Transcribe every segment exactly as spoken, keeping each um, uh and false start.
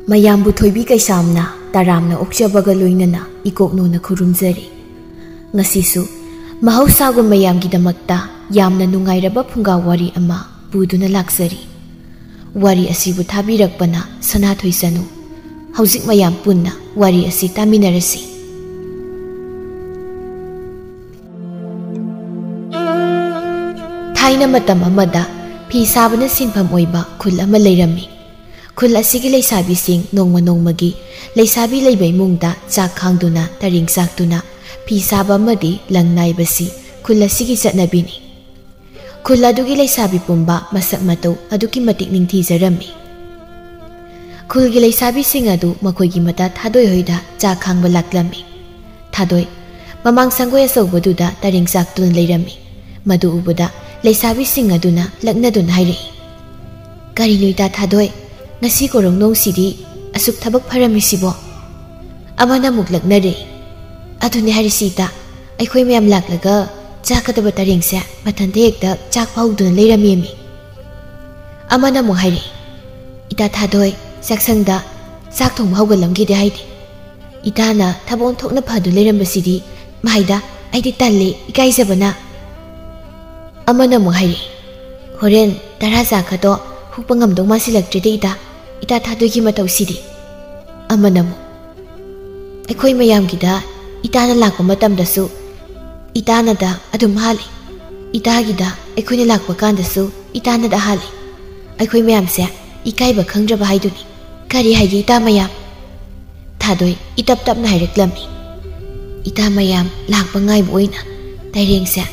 ꯃꯌꯥꯝꯕꯨ ꯊꯣꯏꯕꯤ ꯀꯩꯁꯥꯝꯅ ꯇꯔꯥꯝꯅ ꯑꯣꯛꯆꯕꯒ ꯂꯣꯏꯅꯅ ꯏꯀꯣꯛꯅꯧꯅ ꯈꯨꯔꯨꯝꯖꯔꯤ꯫ ꯉꯁꯤꯁꯨ ꯃꯍꯧꯁꯥꯒꯨꯝ ꯃꯌꯥꯝꯒꯤꯗꯃꯛꯇ ꯌꯥꯝꯅ ꯅꯨꯡꯉꯥꯏꯔꯕ ꯐꯨꯡꯒꯥ ꯋꯥꯔꯤ ꯑꯃ ꯄꯨꯗꯨꯅ ꯂꯥꯛꯆꯔꯤ꯫ ꯋꯥꯔꯤ ꯑꯁꯤꯕꯨ ꯊꯥꯕꯤꯔꯛꯄꯅ ꯁꯅꯥꯊꯣꯏ ꯆꯅꯨ꯫ ꯍꯧꯖꯤꯛ ꯃꯌꯥꯝ ꯄꯨꯟꯅ ꯋꯥꯔꯤ ꯑꯁꯤ ꯇꯥꯃꯤꯟꯅꯔꯁꯤ꯫ ꯊꯥꯏꯅ ꯃꯇꯝ ꯑꯃꯗ ꯐꯤ ꯁꯥꯕꯅ ꯁꯤꯟꯐꯝ ꯑꯣꯏꯕ ꯈꯨꯜ ꯑꯃ ꯂꯩꯔꯝꯃꯤ꯫ ꯈꯨꯜ ꯑꯁꯤꯒꯤ ꯂꯩꯁꯥꯕꯤꯁꯤꯡ ꯅꯣꯡꯃ ꯅꯣꯡꯃꯒꯤ ꯂꯩꯁꯥꯕꯤ ꯂꯩꯕ ꯏꯃꯨꯡꯗ ꯆꯥꯛ ꯈꯥꯡꯗꯨꯅ, ꯇꯔꯦꯡ ꯆꯥꯛꯇꯨꯅ ꯐꯤ ꯁꯥꯕ ꯑꯃꯗꯤ ꯂꯪ ꯅꯥꯏꯕꯁꯤ ꯈꯨꯜ ꯑꯁꯤꯒꯤ ꯆꯠꯅꯕꯤꯅꯤ꯫ ꯈꯨꯜ ꯑꯗꯨꯒꯤ ꯂꯩꯁꯥꯕꯤ ꯄꯨꯝꯕ ꯃꯁꯛ ꯃꯇꯧ ꯑꯗꯨꯛꯀꯤ ꯃꯇꯤꯛ ꯅꯤꯡꯊꯤꯖꯔꯝꯃꯤ꯫ ꯈꯨꯜꯒꯤ ꯂꯩꯁꯥꯕꯤꯁꯤꯡ ꯑꯗꯨ ꯃꯈꯣꯏꯒꯤ ꯃꯇꯥ ꯊꯥꯗꯣꯏ ꯍꯣꯏꯗ ꯆꯥꯛ ꯈꯥꯡꯕ ꯂꯥꯛꯂꯝꯃꯤ꯫ ꯊꯥꯗꯣꯏ, ꯃꯃꯥꯡ ꯁꯪꯒꯣꯏ ꯑꯆꯧꯕꯗꯨꯗ ꯇꯔꯦꯡ ꯆꯥꯛꯇꯨꯅ ꯂꯩꯔꯝꯃꯤ꯫ ꯃꯗꯨ ꯎꯕꯗ ꯂꯩꯁꯥꯕꯤꯁꯤꯡ ꯑꯗꯨꯅ ꯂꯛꯅꯗꯨꯅ ꯍꯥꯏꯔꯛꯏ, "ꯀꯔꯤꯅꯣ ꯏꯇꯥ ꯊꯥꯗꯣꯏ, ꯉꯁꯤ ꯀꯣꯔꯧ ꯅꯣꯡꯁꯤꯗꯤ ꯑꯁꯨꯛ ꯊꯕꯛ ꯐꯔꯝꯃꯤꯁꯤꯕꯣ?" ꯑꯃꯅ ꯑꯃꯨꯛ ꯂꯛꯅꯔꯦ, "ꯑꯗꯨꯅꯦ ꯍꯥꯏꯔꯤꯁꯤ ꯏꯇꯥ, ꯑꯩꯈꯣꯏ ꯃꯌꯥꯝ ꯂꯥꯛꯂꯒ ꯆꯥꯛꯀꯗꯕ ꯇꯔꯦꯡꯁꯦ ꯃꯊꯟꯇ ꯍꯦꯛꯇ ꯆꯥꯛ ꯐꯥꯎꯗꯨꯅ ꯂꯩꯔꯝꯃꯦꯃꯤ꯫" ꯑꯃꯅ ꯑꯃꯨꯛ ꯍꯥꯏꯔꯛꯏ, "ꯏꯇꯥ ꯊꯥꯗꯣꯏ, ꯆꯥꯛꯁꯪꯗ ꯆꯥꯛ ꯊꯣꯡꯕ ꯍꯧꯒꯠꯂꯝꯈꯤꯗꯦ ꯍꯥꯏꯗꯦ꯫ ꯏꯇꯥꯅ ꯊꯕꯛ ꯑꯣꯟꯊꯣꯛꯅ ꯐꯗꯨꯅ ꯂꯩꯔꯝꯕꯁꯤꯗꯤ ꯃꯍꯩꯗ ꯑꯩꯗꯤ ꯇꯜꯂꯤ, ꯏꯀꯥꯏꯖꯕꯅ꯫" ꯑꯃꯅ ꯑꯃꯨꯛ ꯍꯥꯏꯔꯛꯏ, "ꯍꯣꯔꯦꯟ ꯇꯔꯥ ꯆꯥꯛꯀꯗꯣ ꯍꯨꯛꯄ ꯉꯝꯗꯧ ꯃꯥꯟꯁꯤꯜꯂꯛꯇ꯭ꯔꯦꯗ ꯏꯇꯥ, ꯏꯇꯥ ꯊꯥꯗꯣꯏꯒꯤ ꯃꯇꯧꯁꯤꯗꯤ꯫" ꯑꯃꯅ ꯑꯃꯨꯛ, "ꯑꯩꯈꯣꯏ ꯃꯌꯥꯝꯒꯤꯗ ꯏꯇꯥꯅ ꯂꯥꯛꯄ ꯃꯇꯝꯗꯁꯨ ꯏꯇꯥꯅꯗ ꯑꯗꯨꯝ ꯍꯥꯜꯂꯤ, ꯏꯇꯥꯒꯤꯗ ꯑꯩꯈꯣꯏꯅ ꯂꯥꯛꯄ ꯀꯥꯟꯗꯁꯨ ꯏꯇꯥꯅꯗ ꯍꯥꯜꯂꯤ꯫ ꯑꯩꯈꯣꯏ ꯃꯌꯥꯝꯁꯦ ꯏꯀꯥꯏꯕ ꯈꯪꯗ꯭ꯔꯕ ꯍꯥꯏꯗꯨꯅꯤ꯫ ꯀꯔꯤ ꯍꯥꯏꯒꯦ ꯏꯇꯥ ꯃꯌꯥꯝ?" ꯊꯥꯗꯣꯏ ꯏꯇꯞ ꯇꯞꯅ ꯍꯥꯏꯔꯛꯂꯝꯃꯤ, "ꯏꯇꯥ ꯃꯌꯥꯝ ꯂꯥꯛꯄ ꯉꯥꯏꯕ ꯑꯣꯏꯅ ꯇꯩꯔꯦꯡꯁꯦ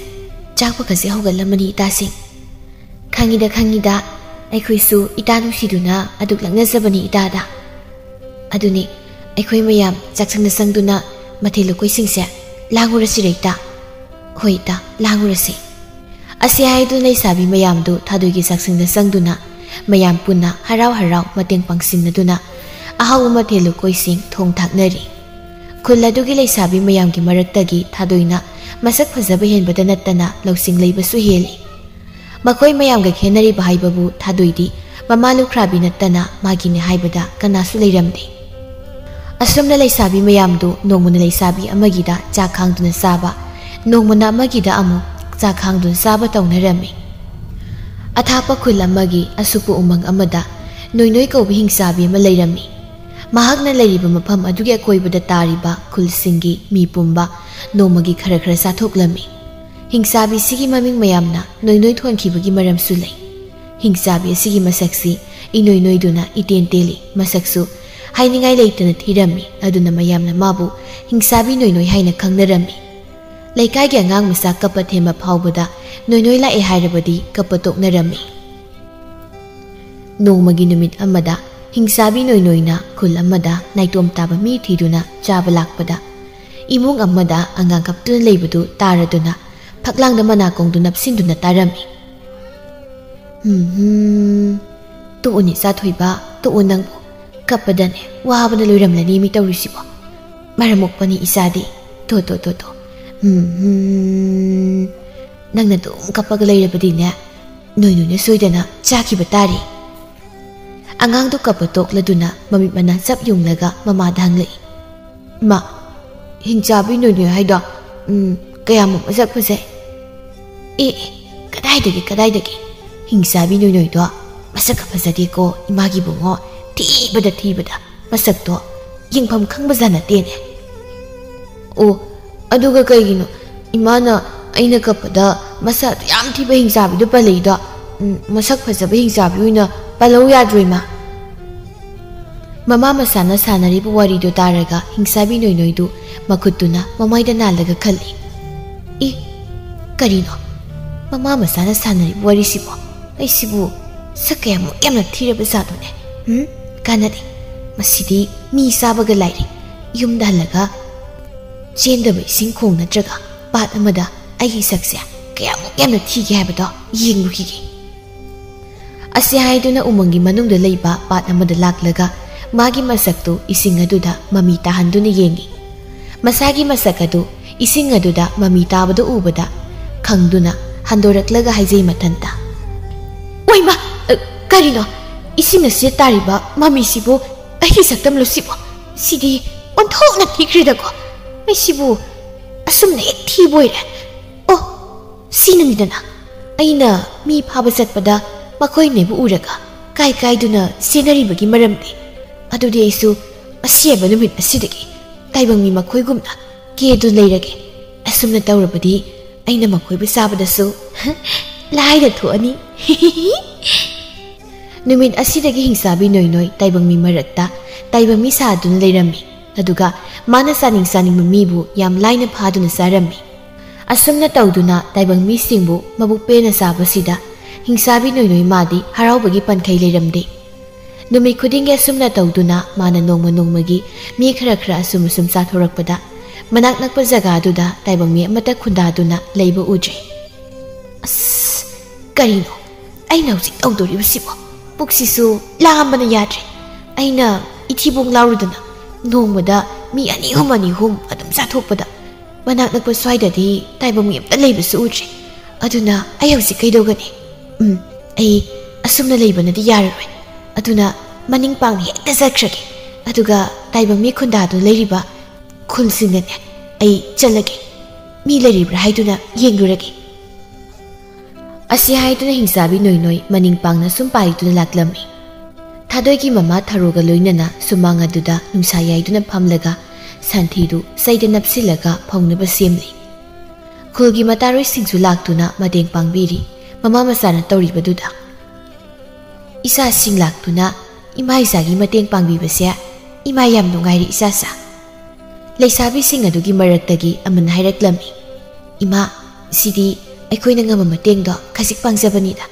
ꯆꯥꯛꯄꯒꯁꯦ ꯍꯧꯒꯠꯂꯝꯃꯅꯤ ꯏꯇꯥꯁꯤꯡ꯫ ꯈꯪꯉꯤꯗ, ꯈꯪꯉꯤꯗ, ꯑꯩꯈꯣꯏꯁꯨ ꯏꯇꯥ ꯅꯨꯡꯁꯤꯗꯨꯅ ꯑꯗꯨꯛ ꯂꯛꯅꯖꯕꯅꯤ ꯏꯇꯥꯗ꯫ ꯑꯗꯨꯅꯤ, ꯑꯩꯈꯣꯏ ꯃꯌꯥꯝ ꯆꯥꯛꯁꯪꯗ ꯆꯪꯗꯨꯅ ꯃꯊꯦꯜ ꯂꯨꯀꯣꯏꯁꯤꯡꯁꯦ ꯂꯥꯡꯉꯨꯔꯁꯤꯔ ꯏꯇꯥ?" "ꯍꯣꯏ ꯏꯇꯥ, ꯂꯥꯡꯉꯨꯔꯁꯤ꯫" ꯑꯁꯤ ꯍꯥꯏꯗꯨꯅ ꯂꯩꯁꯥꯕꯤ ꯃꯌꯥꯝꯗꯨ ꯊꯥꯗꯣꯏꯒꯤ ꯆꯥꯛꯁꯪꯗ ꯆꯪꯗꯨꯅ ꯃꯌꯥꯝ ꯄꯨꯟꯅ ꯍꯔꯥꯎ ꯍꯔꯥꯎ ꯃꯇꯦꯡ ꯄꯥꯡꯁꯤꯟꯅꯗꯨꯅ ꯑꯍꯥꯎꯕ ꯃꯊꯦꯜ ꯂꯨꯀꯣꯏꯁꯤꯡ ꯊꯣꯡ ꯊꯥꯛꯅꯔꯤ꯫ ꯈꯨꯜ ꯑꯗꯨꯒꯤ ꯂꯩꯁꯥꯕꯤ ꯃꯌꯥꯝꯒꯤ ꯃꯔꯛꯇꯒꯤ ꯊꯥꯗꯣꯏꯅ ꯃꯁꯛ ꯐꯖꯕ ꯍꯦꯟꯕꯗ ꯅꯠꯇꯅ ꯂꯧꯁꯤꯡ ꯂꯩꯕꯁꯨ ꯍꯦꯜꯂꯤ꯫ ꯃꯈꯣꯏ ꯃꯌꯥꯝꯒ ꯈꯦꯠꯅꯔꯤꯕ ꯍꯥꯏꯕꯕꯨ ꯊꯥꯗꯣꯏꯗꯤ ꯃꯃꯥ ꯂꯨꯈ꯭ꯔꯥꯕꯤ ꯅꯠꯇꯅ ꯃꯥꯒꯤꯅꯦ ꯍꯥꯏꯕꯗ ꯀꯅꯥꯁꯨ ꯂꯩꯔꯝꯗꯦ꯫ ꯑꯁꯨꯝꯅ ꯂꯩꯁꯥꯕꯤ ꯃꯌꯥꯝꯗꯨ ꯅꯣꯡꯃꯅ ꯂꯩꯁꯥꯕꯤ ꯑꯃꯒꯤꯗ ꯆꯥꯛ ꯈꯥꯡꯗꯨꯅ ꯆꯥꯕ, ꯅꯣꯡꯃꯅ ꯑꯃꯒꯤꯗ ꯑꯃꯨꯛ ꯆꯥꯛ ꯈꯥꯡꯗꯨꯅ ꯆꯥꯕ ꯇꯧꯅꯔꯝꯃꯤ꯫ ꯑꯊꯥꯞꯄ ꯈꯨꯜ ꯑꯃꯒꯤ ꯑꯁꯨꯞꯄ ꯎꯃꯪ ꯑꯃꯗ ꯅꯣꯏꯅꯣꯏ ꯀꯧꯕ ꯍꯤꯡꯆꯥꯕꯤ ꯑꯃ ꯂꯩꯔꯝꯃꯤ꯫ ꯃꯍꯥꯛꯅ ꯂꯩꯔꯤꯕ ꯃꯐꯝ ꯑꯗꯨꯒꯤ ꯑꯀꯣꯏꯕꯗ ꯇꯥꯔꯤꯕ ꯈꯨꯜꯁꯤꯡꯒꯤ ꯃꯤ ꯄꯨꯝꯕ ꯅꯣꯡꯃꯒꯤ ꯈꯔ ꯈꯔ ꯆꯥꯊꯣꯛꯂꯝꯃꯤ꯫ ꯍꯤꯡꯆꯥꯕꯤꯁꯤꯒꯤ ꯃꯃꯤꯡ ꯃꯌꯥꯝꯅ ꯅꯣꯏꯅꯣꯏ ꯊꯣꯟꯈꯤꯕꯒꯤ ꯃꯔꯝꯁꯨ ꯂꯩ꯫ ꯍꯤꯡꯆꯥꯕꯤ ꯑꯁꯤꯒꯤ ꯃꯁꯛꯁꯤ ꯏꯅꯣꯏ ꯅꯣꯏꯗꯨꯅ ꯏꯇꯦꯟ ꯇꯦꯜꯂꯤ꯫ ꯃꯁꯛꯁꯨ ꯍꯥꯏꯅꯤꯡꯉꯥꯏ ꯂꯩꯇꯅ ꯊꯤꯔꯝꯃꯤ꯫ ꯑꯗꯨꯅ ꯃꯌꯥꯝꯅ ꯃꯥꯕꯨ ꯍꯤꯡꯆꯥꯕꯤ ꯅꯣꯏꯅꯣꯏ ꯍꯥꯏꯅ ꯈꯪꯅꯔꯝꯃꯤ꯫ ꯂꯩꯀꯥꯏꯒꯤ ꯑꯉꯥꯡ ꯃꯆꯥ ꯀꯞꯄ ꯊꯦꯝꯕ ꯐꯥꯎꯕꯗ ꯅꯣꯏꯅꯣꯏ ꯂꯥꯛꯑꯦ ꯍꯥꯏꯔꯕꯗꯤ ꯀꯞꯄ ꯇꯣꯛꯅꯔꯝꯃꯤ꯫ ꯅꯣꯡꯃꯒꯤ ꯅꯨꯃꯤꯠ ꯑꯃꯗ ꯍꯤꯡꯆꯥꯕꯤ ꯅꯣꯏꯅꯣꯏꯅ ꯈꯨꯜ ꯑꯃꯗ ꯅꯥꯏꯇꯣꯝ ꯇꯥꯕ ꯃꯤ ꯊꯤꯗꯨꯅ ꯆꯥꯕ ꯂꯥꯛꯄꯗ, ꯏꯃꯨꯡ ꯑꯃꯗ ꯑꯉꯥꯡ ꯀꯞꯇꯨꯅ ꯂꯩꯕꯗꯨ ꯇꯥꯔꯗꯨꯅ ꯐꯛꯂꯥꯡꯗ ꯃꯅꯥꯀꯣꯡꯗꯨ ꯅꯞꯁꯤꯟꯗꯨꯅ ꯇꯥꯔꯝꯃꯤ꯫ "ꯍꯝ, ꯇꯣꯛꯎꯅꯤ ꯆꯥꯊꯣꯏꯕ, ꯇꯣꯛꯎ ꯅꯪꯕꯨ꯫ ꯀꯞꯄꯗꯅꯦ ꯋꯥꯕꯅ ꯂꯣꯏꯔꯝꯂꯅꯤ ꯃꯤ ꯇꯧꯔꯤꯁꯤꯕꯣ꯫ ꯃꯔꯝ ꯃꯣꯛꯄꯅꯤ ꯏꯆꯥꯗꯤ꯫ ꯇꯣ, ꯇꯣ, ꯇꯣ, ꯇꯣ꯫ ꯍꯝ, ꯅꯪꯅ ꯑꯗꯨꯝ ꯀꯞꯄꯒ ꯂꯩꯔꯕꯗꯤꯅꯦ, ꯅꯣꯏ ꯅꯣꯏꯅ ꯁꯣꯏꯗꯅ ꯆꯥꯈꯤꯕ ꯇꯥꯔꯦ꯫" ꯑꯉꯥꯡꯗꯨ ꯀꯞꯄ ꯇꯣꯛꯂꯗꯨꯅ ꯃꯃꯤꯠ ꯃꯅꯥ ꯆꯞ ꯌꯨꯡꯂꯒ ꯃꯃꯥꯗ ꯍꯪꯂꯛꯏ꯫ "ꯏꯃꯥ, ꯍꯤꯡꯆꯥꯕꯤ ꯅꯣꯏꯅꯣꯏ ꯍꯥꯏꯗꯣ, ꯎꯝ, ꯀꯌꯥꯃꯨꯛ ꯃꯁꯛ ꯐꯖꯩ?" "ꯑꯦ, ꯑꯦ, ꯀꯗꯥꯏꯗꯒꯤ, ꯀꯗꯥꯏꯗꯒꯤ? ꯍꯤꯡꯆꯥꯕꯤ ꯅꯣꯏꯅꯣꯏꯗꯣ ꯃꯁꯛꯀ ꯐꯖꯗꯦꯀꯣ, ꯏꯃꯥꯒꯤ ꯏꯕꯨꯡꯉꯣ, ꯊꯤꯕꯗ, ꯊꯤꯕꯗ꯫ ꯃꯁꯛꯇꯣ ꯌꯦꯡꯐꯝ ꯈꯪꯕꯖꯥꯠ ꯅꯠꯇꯦꯅꯦ꯫" "ꯑꯣ, ꯑꯗꯨꯒ ꯀꯩꯒꯤꯅꯣ ꯏꯃꯥꯅ ꯑꯩꯅ ꯀꯞꯄꯗ ꯃꯁꯛ ꯑꯗꯨ ꯌꯥꯝ ꯊꯤꯕ ꯍꯤꯡꯆꯥꯕꯤꯗꯣ ꯄꯜꯂꯛꯏꯗꯣ? ꯎꯝ, ꯃꯁꯛ ꯐꯖꯕ ꯍꯤꯡꯆꯥꯕꯤ ꯑꯣꯏꯅ ꯄꯜꯂꯧ ꯌꯥꯗ꯭ꯔꯣ, ꯏꯃꯥ?" ꯃꯃꯥ ꯃꯆꯥꯅ ꯁꯥꯟꯅꯔꯤꯕ ꯋꯥꯔꯤꯗꯨ ꯇꯥꯔꯒ ꯍꯤꯡꯆꯥꯕꯤ ꯅꯣꯏꯅꯣꯏꯗꯨ ꯃꯈꯨꯠꯇꯨꯅ ꯃꯃꯥꯏꯗ ꯅꯥꯜꯂꯒ ꯈꯜꯂꯤ꯫ "ꯏ, ꯀꯔꯤꯅꯣ? ꯃꯃꯥ ꯃꯆꯥꯅ ꯁꯥꯟꯅꯔꯤꯕ ꯋꯥꯔꯤꯁꯤꯕꯣ? ꯑꯩꯁꯤꯕꯨ ꯁꯛ ꯀꯌꯥꯃꯨꯛ ꯌꯥꯝꯅ ꯊꯤꯔꯕ ꯖꯥꯠꯅꯣꯅꯦ? ꯎꯝ? ꯀꯥꯟꯅꯗꯦ꯫ ꯃꯁꯤꯗꯤ ꯃꯤ ꯆꯥꯕꯒ ꯂꯥꯏꯔꯤ꯫ ꯌꯨꯝꯗ ꯍꯜꯂꯒ ꯆꯦꯟꯗꯕ ꯏꯁꯤꯡ ꯈꯣꯡ ꯅꯠꯇ꯭ꯔꯒ ꯄꯥꯠ ꯑꯃꯗ ꯑꯩꯒꯤ ꯁꯛꯁꯦ ꯀꯌꯥꯃꯨꯛ ꯌꯥꯝꯅ ꯊꯤꯒꯦ ꯍꯥꯏꯕꯗꯣ ꯌꯦꯡꯂꯨꯈꯤꯒꯦ꯫" ꯑꯁꯤ ꯍꯥꯏꯗꯨꯅ ꯎꯃꯪꯒꯤ ꯃꯅꯨꯡꯗ ꯂꯩꯕ ꯄꯥꯠ ꯑꯃꯗ ꯂꯥꯛꯂꯒ ꯃꯥꯒꯤ ꯃꯁꯛꯇꯨ ꯏꯁꯤꯡ ꯑꯗꯨꯗ ꯃꯃꯤ ꯇꯥꯍꯟꯗꯨꯅ ꯌꯦꯡꯉꯤ꯫ ꯃꯁꯥꯒꯤ ꯃꯁꯛ ꯑꯗꯨ ꯏꯁꯤꯡ ꯑꯗꯨꯗ ꯃꯃꯤ ꯇꯥꯕꯗꯨ ꯎꯕꯗ ꯈꯪꯗꯨꯅ ꯍꯟꯗꯣꯔꯛꯂꯒ ꯍꯥꯏꯖꯩ ꯃꯊꯟꯇ, "ꯑꯣꯏꯃ! ꯑ, ꯀꯔꯤꯅꯣ? ꯏꯁꯤꯡ ꯑꯁꯤꯗ ꯇꯥꯔꯤꯕ ꯃꯃꯤꯁꯤꯕꯨ ꯑꯩꯒꯤ ꯁꯛꯇꯝꯂꯣ ꯁꯤꯕꯨ? ꯁꯤꯗꯤ ꯑꯣꯟꯊꯣꯛꯅ ꯊꯤꯈ꯭ꯔꯦꯗꯀꯣ꯫ ꯑꯩꯁꯤꯕꯨ ꯑꯁꯨꯝꯅ ꯍꯦꯛ ꯊꯤꯕ ꯑꯣꯏꯔꯦ꯫ ꯑꯣ, ꯁꯤꯅꯅꯤꯗꯅ ꯑꯩꯅ ꯃꯤ ꯐꯥꯕ ꯆꯠꯄꯗ ꯃꯈꯣꯏꯅ ꯑꯩꯕꯨ ꯎꯔꯒ ꯀꯥꯏ ꯀꯥꯏꯗꯨꯅ ꯆꯦꯟꯅꯔꯤꯕꯒꯤ ꯃꯔꯝꯗꯤ꯫ ꯑꯗꯨꯗꯤ ꯑꯩꯁꯨ ꯑꯁꯤ ꯍꯥꯏꯕ ꯅꯨꯃꯤꯠ ꯑꯁꯤꯗꯒꯤ ꯇꯥꯏꯕꯪ ꯃꯤ ꯃꯈꯣꯏꯒꯨꯝꯅ ꯀꯦꯗꯨꯅ ꯂꯩꯔꯒꯦ꯫ ꯑꯁꯨꯝꯅ ꯇꯧꯔꯕꯗꯤ ꯑꯩꯅ ꯃꯈꯣꯏꯕꯨ ꯆꯥꯕꯗꯁꯨ ꯂꯥꯏꯅ ꯊꯣꯛꯑꯅꯤ꯫ ꯅꯨꯃꯤꯠ ꯑꯁꯤꯗꯒꯤ ꯍꯤꯡꯆꯥꯕꯤ ꯅꯣꯏ ꯅꯣꯏ ꯇꯥꯏꯕꯪ ꯃꯤ ꯃꯔꯛꯇ ꯇꯥꯏꯕꯪ ꯃꯤ ꯁꯥꯗꯨꯅ ꯂꯩꯔꯝꯃꯤ꯫ ꯑꯗꯨꯒ ꯃꯥꯅ ꯆꯥꯅꯤꯡ ꯆꯥꯅꯤꯡꯕ ꯃꯤꯕꯨ ꯌꯥꯝ ꯂꯥꯏꯅ ꯐꯥꯗꯨꯅ ꯆꯥꯔꯝꯃꯤ꯫ ꯑꯁꯨꯝꯅ ꯇꯧꯗꯨꯅ ꯇꯥꯏꯕꯪ ꯃꯤꯁꯤꯡꯕꯨ ꯃꯕꯨꯛ ꯄꯦꯟꯅ ꯆꯥꯕꯁꯤꯗ ꯍꯤꯡꯆꯥꯕꯤ ꯅꯣꯏ ꯅꯣꯏ ꯃꯥꯗꯤ ꯍꯔꯥꯎꯕꯒꯤ ꯄꯟꯈꯩ ꯂꯩꯔꯝꯗꯦ꯫ ꯅꯨꯃꯤꯠ ꯈꯨꯗꯤꯡꯒꯤ ꯑꯁꯨꯝꯅ ꯇꯧꯗꯨꯅ ꯃꯥꯅ ꯅꯣꯡꯃ ꯅꯣꯡꯃꯒꯤ ꯃꯤ ꯈꯔ ꯈꯔ ꯑꯁꯨꯝ ꯑꯁꯨꯝ ꯆꯥꯊꯣꯔꯛꯄꯗ ꯃꯅꯥꯛ ꯅꯛꯄ ꯖꯒꯥꯗꯨꯗ ꯇꯥꯏꯕꯪ ꯃꯤ ꯑꯃꯠꯇ ꯈꯨꯟꯗꯥꯗꯨꯅ ꯂꯩꯕ ꯎꯗ꯭ꯔꯦ꯫ ꯑꯁ, ꯀꯔꯤꯅꯣ ꯑꯩꯅ ꯍꯧꯖꯤꯛ ꯇꯧꯗꯣꯔꯤꯕꯁꯤꯕꯣ? ꯄꯨꯛꯁꯤꯁꯨ ꯂꯥꯝꯕꯅ ꯌꯥꯗ꯭ꯔꯦ꯫ ꯑꯩꯅ ꯏꯊꯤꯕꯣꯡ ꯂꯥꯎꯔꯨꯗꯅ ꯅꯣꯡꯃꯗ ꯃꯤ ꯑꯅꯤ ꯑꯍꯨꯝ, ꯑꯅꯤ ꯑꯍꯨꯝ ꯑꯗꯨꯝ ꯆꯥꯊꯣꯛꯄꯗ ꯃꯅꯥꯛ ꯅꯛꯄ ꯁ꯭ꯋꯥꯏꯗꯗꯤ ꯇꯥꯏꯕꯪ ꯃꯤ ꯑꯝꯇ ꯂꯩꯕꯁꯨ ꯎꯗ꯭ꯔꯦ꯫ ꯑꯗꯨꯅ ꯑꯩ ꯍꯧꯖꯤꯛ ꯀꯩꯗꯧꯒꯅꯤ? ꯎꯝ, ꯑꯩ ꯑꯁꯨꯝꯅ ꯂꯩꯕꯅꯗꯤ ꯌꯥꯔꯔꯣꯏ꯫ ꯑꯗꯨꯅ ꯃꯅꯤꯡ ꯄꯥꯡꯅ ꯍꯦꯛꯇ ꯆꯠꯈ꯭ꯔꯒꯦ꯫ ꯑꯗꯨꯒ ꯇꯥꯏꯕꯪ ꯃꯤ ꯈꯨꯟꯗꯥꯗꯨꯅ ꯂꯩꯔꯤꯕ ꯈꯨꯜꯁꯤꯡꯗꯅꯦ ꯑꯩ ꯆꯠꯂꯒꯦ꯫ ꯃꯤ ꯂꯩꯔꯤꯕ꯭ꯔꯥ ꯍꯥꯏꯗꯨꯅ ꯌꯦꯡꯂꯨꯔꯒꯦ꯫ ꯑꯁꯤ ꯍꯥꯏꯗꯨꯅ ꯍꯤꯡꯆꯥꯕꯤ ꯅꯣꯏ ꯅꯣꯏ ꯃꯅꯤꯡ ꯄꯥꯡꯅ ꯁꯨꯝ ꯄꯥꯏꯗꯨꯅ ꯂꯥꯛꯂꯝꯃꯤ꯫ ꯊꯥꯗꯣꯏꯒꯤ ꯃꯃꯥ ꯊꯔꯣꯒ ꯂꯣꯏꯅꯅ ꯁꯨꯃꯥꯡ ꯑꯗꯨꯗ ꯅꯨꯡꯁꯥ ꯌꯥꯏꯗꯨꯅ ꯐꯝꯂꯒ ꯁꯟꯊꯤꯗꯨ ꯆꯩꯗ ꯅꯞꯁꯤꯜꯂꯒ ꯐꯧꯅꯕ ꯁꯦꯝꯂꯤ꯫ ꯈꯨꯜꯒꯤ ꯃꯇꯥꯔꯣꯏꯁꯤꯡꯁꯨ ꯂꯥꯛꯇꯨꯅ ꯃꯇꯦꯡ ꯄꯥꯡꯕꯤꯔꯤ꯫ ꯃꯃꯥ ꯃꯆꯥꯅ ꯇꯧꯔꯤꯕꯗꯨꯗ ꯏꯆꯥꯁꯤꯡ ꯂꯥꯛꯇꯨꯅ ꯏꯃꯥ ꯏꯆꯥꯒꯤ ꯃꯇꯦꯡ ꯄꯥꯡꯕꯤꯕꯁꯦ ꯏꯃꯥ ꯌꯥꯝ ꯅꯨꯡꯉꯥꯏꯔꯦ ꯏꯆꯥꯁꯥ꯫ ꯂꯩꯁꯥꯕꯤꯁꯤꯡ ꯑꯗꯨꯒꯤ ꯃꯔꯛꯇꯒꯤ ꯑꯃꯅ ꯍꯥꯏꯔꯛꯂꯝꯃꯤ, "ꯏꯃꯥ, ꯁꯤꯗꯤ ꯑꯩꯈꯣꯏꯅ ꯉꯝꯕ ꯃꯇꯦꯡꯗꯣ ꯈꯖꯤꯛ ꯄꯥꯡꯖꯕꯅꯤꯗ꯫